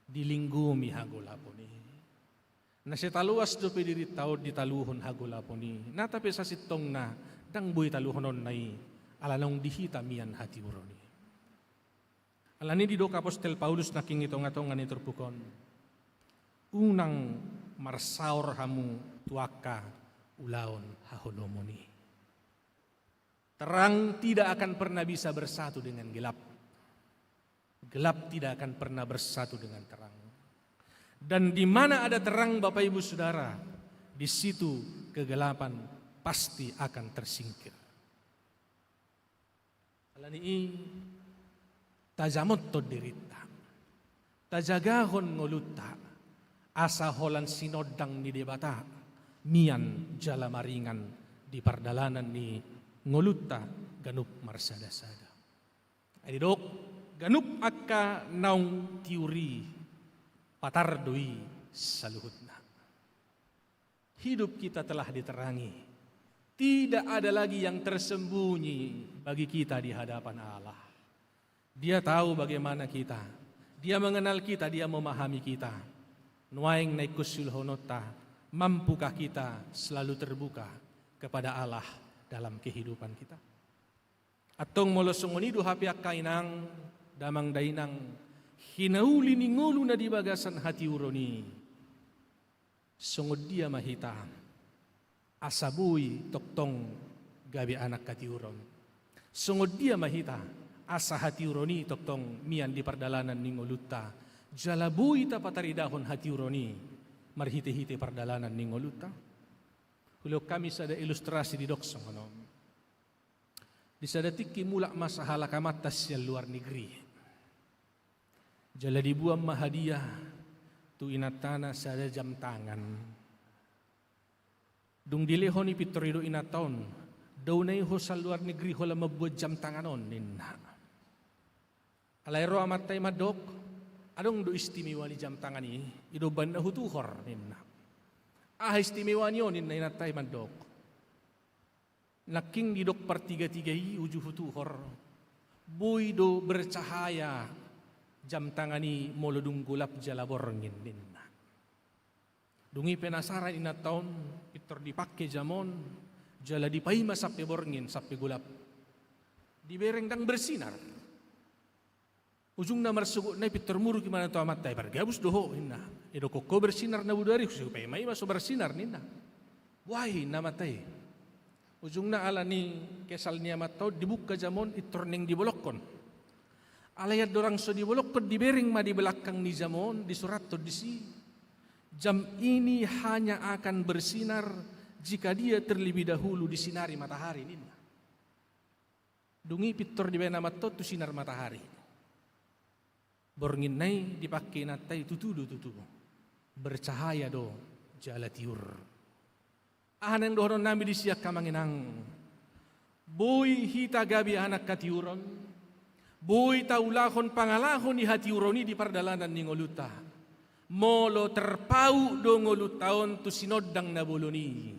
dilinggomi hagolapon i. Na sai taloas dope dirinta on ditaluhon hagolapon i. Na tape sasintongna ndang boi taluhononna i, ala naung di hita mian hatiuron i. Alani didok apostel Paulus nangkin di tonga-tonga ni turpuk on, unang marsaor hamu tu angka ulaon haholomon i. Terang tidak akan pernah bisa bersatu dengan gelap. Gelap tidak akan pernah bersatu dengan terang. Dan di mana ada terang, Bapak Ibu Saudara, di situ kegelapan pasti akan tersingkir. Alani i, tajamothon dirinta, tajagahon ngolunta, asa holan sinondang ni Debata mian jala maringan di pardalanan ni ngolunta ganup marsada-sada. Ai didok, ganup angka naung tiur i, patar do i saluhutna. Hidup kita telah diterangi. Tidak ada lagi yang tersembunyi bagi kita di hadapan Allah. Dia tahu bagaimana kita. Dia mengenal kita, Dia memahami kita. Nuaeng na ingkon siulahononta, mampukah kita selalu terbuka kepada Allah dalam kehidupan kita? Antong molo songon i do hape, angka inang, damang dainang, hinauli ni ngolu na di bagasan hatiuron i, songon dia ma hita asa boi tongtong gabe anak hatiuron? Songon dia ma hita asa hatiuron i tongtong mian di pardalanan ni ngolunta, jala boi tapataridahon hatiuron i marhite-hite pardalanan ni ngolunta? Hulehon hami sada ilustrasi didok songon on. Di sada tingki mulak ma sahalak amanta sian luar negeri. Jala diboan ma hadiah tu inantana sada jam tangan. Dung dilehon i, pintor didok inanta on, "Dao na i ho sian luar negeri holan mamboan jam tangan on," ninna. Alai ro amanta i mandok, "Adong do istimewa ni jam tangan i, i do umbahen na hutuhor," ninna. "Aha istimewa ni on?" ninna inanta i mandok. Nangkin didok partiga-tiga i uju hutuhor, boi do bercahaya jam tangan i molo dung golap jala borngin, ninna. Dung i penasaran inanta on, pintor dipangke jam on, Jala dipaima sampe borngin, sampe golap. Dibereng ndang bersinar. Ujungna marsogot nai pintor muruk ibana tu amanta i, "Pargabus do ho," ninna. "Didokkon ho bersinar na bodari, hupaima-ima so bersinar," ninna. "Boha i?" ninna amanta i. Ujungna ala ni kesal ni amanta on dibuka jama on, pintor naeng dibolongkon. Alai andorang so dibolongkon, dibereng ma di belakang ni jama on, disurathon disi, "Jam ini hanya akan bersinar jika dia terlebih dahulu disinari matahari," ninna. Dung i pintor dibaen amanta on tu sinar matahari. Borngin nai dipangke inanta i, tutu do tutu. Bercahaya do jala tiur. Aha naeng dohononnami disi, angka amang inang? Boi hita gabe anak hatiuron. Boi taulahon pangalaho ni hatiuron i di pardalanan ni ngolunta. Molo terpaut do ngolunta on tu sinondang na bolon i,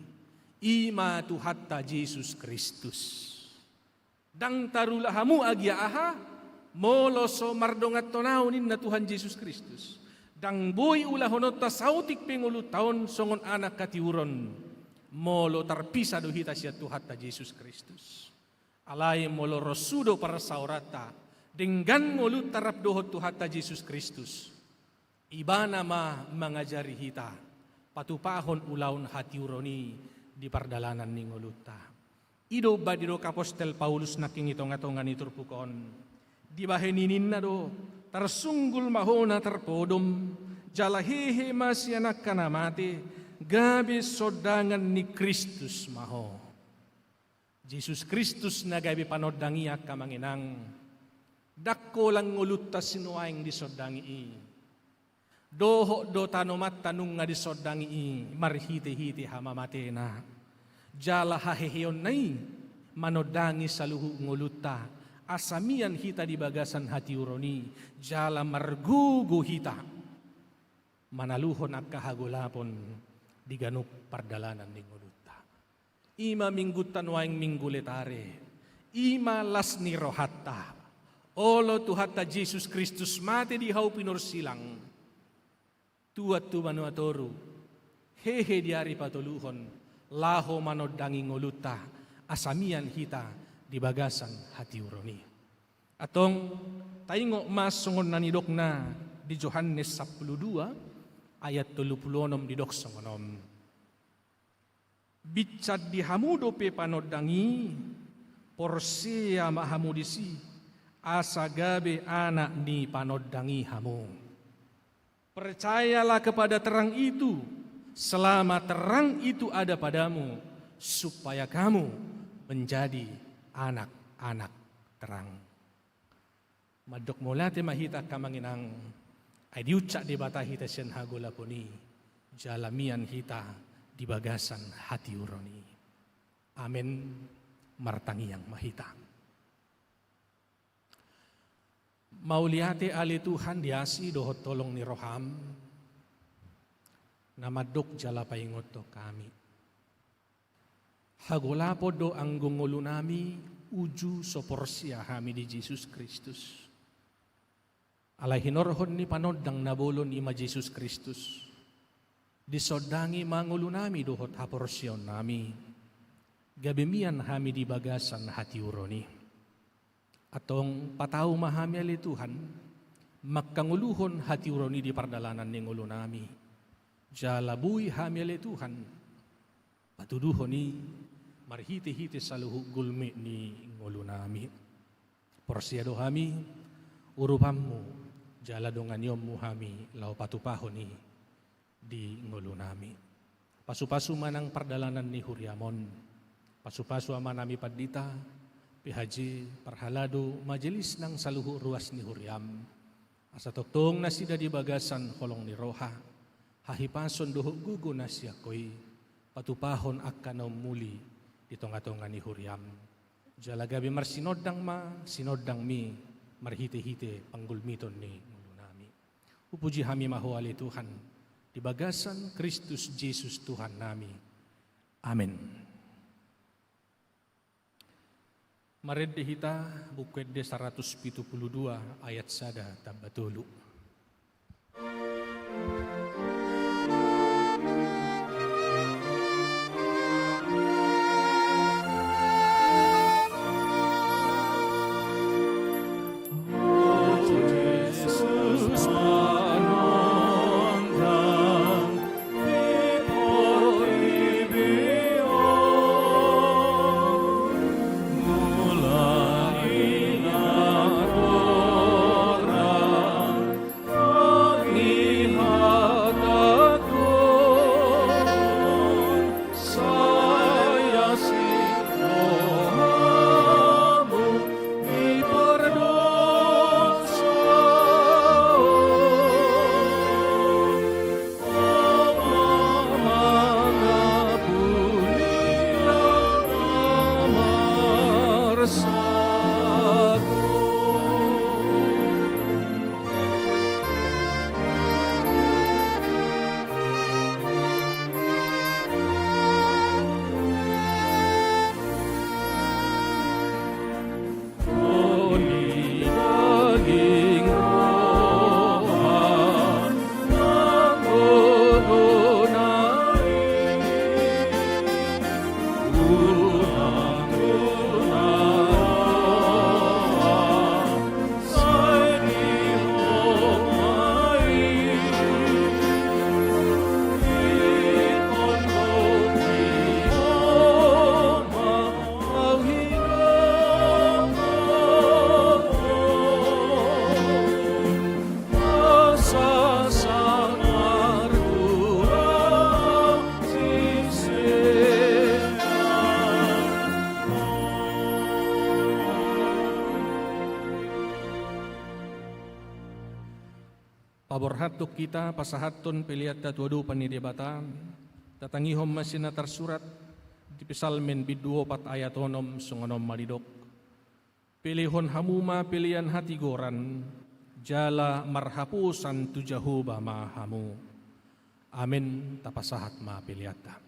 i ma Tuhanta Jesus Kristus. Ndang tarula hamu agia aha, molo so mardonganhon Ahu, ninna Tuhan Jesus Kristus. Ndang boi ulahononta saotik pe ngolunta on songon anak hatiuron, molo tarpisah do hita sian Tuhanta Jesus Kristus. Alai molo ro sude parsaoranta, denggan ngolunta rap dohot Tuhanta Jesus Kristus, Ibana ma mangajari hita patupahon ulaon hatiuron i di pardalanan ni ngolunta. I do umbahen didok apostel Paulus nangkin i tongatonga ni turpuk on. Dibahen i ninna do, "Tarsunggul ma ho na tarpodom, jala hehe ma sian angka na mate, gabe sondangan ni Kristus ma ho." Jesus Kristus na gabe panondang i, angka amang inang. Ndang holan ngolunta sinuaeng disondangi i. Dohot do tanomanta nunga disondangi i marhitehite hamamatena. Jala haheheonna i manondangi saluhut ngolunta, asa mian hita di bagasan hatiuron i, jala margogo hita manaluhon angka hagolapon di ganup pardalanan ni ngolunta. I ma minggunta nuaeng, Minggu Letare. I ma las ni rohanta. Olo Tuhanta Jesus Kristus mate di hau pinursilang, tuat tu banua toru, hehe di ari patoluhon, laho manondangi ngolunta, asa mian hita di bagasan hatiuron i. Antong, taingot ma songon na nidokna di Johannes sampulu dua ayat tolu pulu onom, didok songon on. Binsan di hamu dope panondang i, porsea ma hamu disi, asa gabe anak ni panondang i hamu. Percayalah kepada terang itu, selama terang itu ada padamu, supaya kamu menjadi anak-anak terang. Mandok mauliate ma hita, angka amang inang, ai diunsat Debata hita sian hagolapon i, jala mian hita di bagasan hatiuron i. Amen. Martangiang ma hita. Mauliate ale Tuhan di asi dohot holong ni roham, na mandok jala paingothon hami. Hagolapon do anggo ngolunami uju so porsea hami di Jesus Kristus. Alai hinorhon ni panondang na bolon, i ma Jesus Kristus, disondangi ma ngolunami dohot haporseaonnami, gabe mian hami di bagasan hatiuron i. Antong patau ma hami ale Tuhan, mangkangoluhon hatiuron i di pardalanan ni ngolunami. Jala boi hami ale Tuhan patuduhon i marhitehite saluhut gulmit ni ngolunami. Porsea do hami urupanmu, jala donganionmu hami laho patupahon i di ngolunami. Pasupasu ma nang pardalanan ni huriam on. Pasupasu amanami pandita, P H J, parhalado, majelis nang saluhut ruas ni huriam. Asa tongtong nasida di bagasan holong ni roha, hahipason dohot gogo na sian Ho i, patupahon angka na ummuli di tongatonga ni huriam. Jala gabe marsinondang ma sinondangmi marhitehite panggulmiton ni ngolunami. Hupuji hami ma Ho ale Tuhan, di bagasan Kristus Jesus Tuhannami. Amen. Marende hita Buku Ende saratus pitu pulu dua ayat sada tamba tolu. Paborhathon hita pasahathon peleanta tu adopan ni Debata, tatangihon ma sian na tarsurat di Psalmen bindu opat ayat onom, songon on ma didok: Pelehon hamu ma pelean hatigoran, jala marhaposan tu Jahowa ma hamu. Amen. Tapasahat ma peleanta.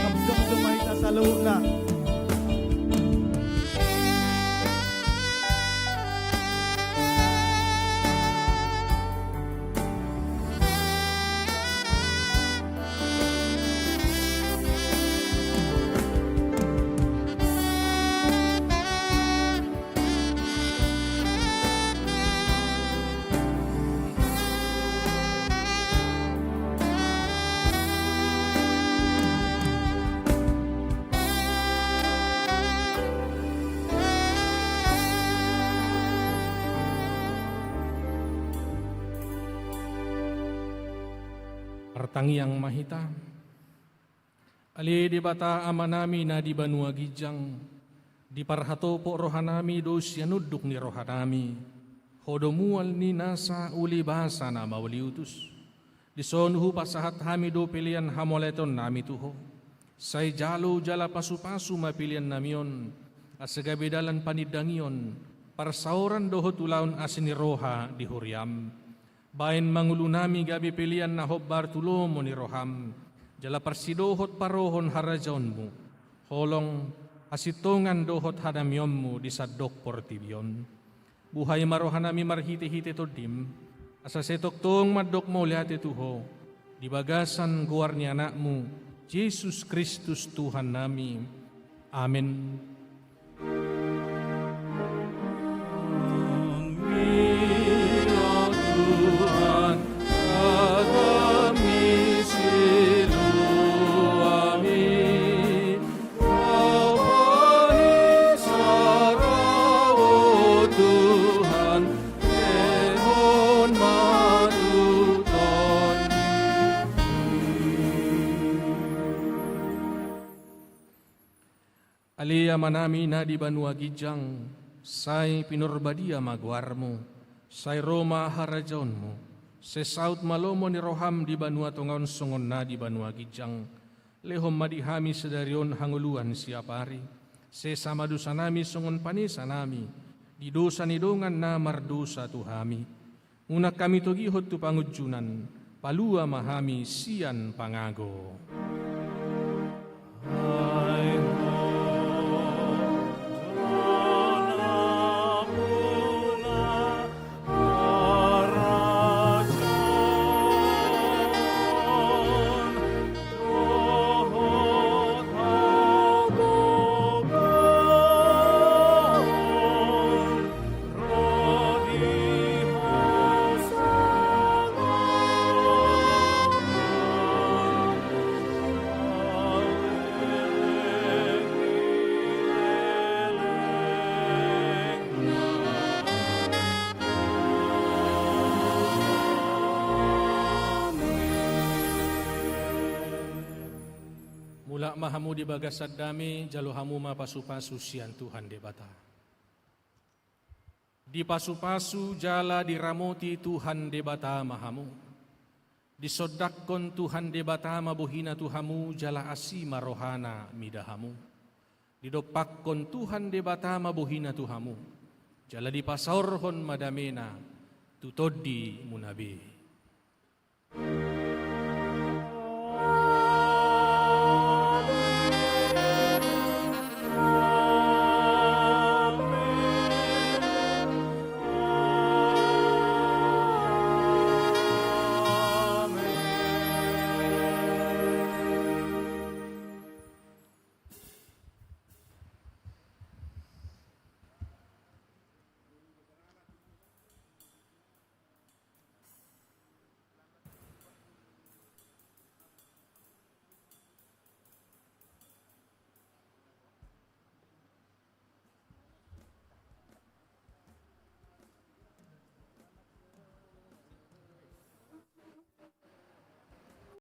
Hamu jong, jong ma hita saluhutna. Martangiang ma hita. Ale Debata Amanami na di banua ginjang, diparhatopot rohanami do sian unduk ni rohanami Ho do mual ni nasa ulibasa na mauliutus. Dison hupasahat hami do pelean hamauliatennami tu Ho. Sai jalo jala pasupasu ma peleannami on, asa gabe dalan panindangion, parsaoran dohot ulaon asi ni roha di huriaM. Baen ma ngolunami gabe pelean na hombar tu lomo ni rohaM, jala parsidohot parohon harajaonMu, holong, hasintongan dohot hadamionMu di sandok portibi on. Buhai ma rohanami marhitehite TondiM, asa sai tongtong mandok mauliate tu Ho, di bagasan goar ni AnakMu, Jesus Kristus Tuhannami. Amen. Amanami na di banua ginjang, sai pinarbadia ma goarmu, sai ro ma harajaonmu, sai saut ma lomo ni roham di banua tonga on songon na di banua ginjang. Lehon ma di hami sadari on hangoluan siapari, sesa ma dosanami songon panesanami di dosa ni dongan na mardosa tu hami. Unang hami togihon tu pangunjunan, palua ma hami sian pangago. Mulak ma hamu di bagasan dame, jalo hamu ma pasupasu sian Tuhan Debata. Dipasupasu jala diramoti Tuhan Debata ma hamu. Disondangkon Tuhan Debata ma bohina tu hamu jala asi ma rohana mida hamu. Didompakkon Tuhan Debata ma bohina tu hamu, jala dipasaorhon ma damena tu tondimuna be.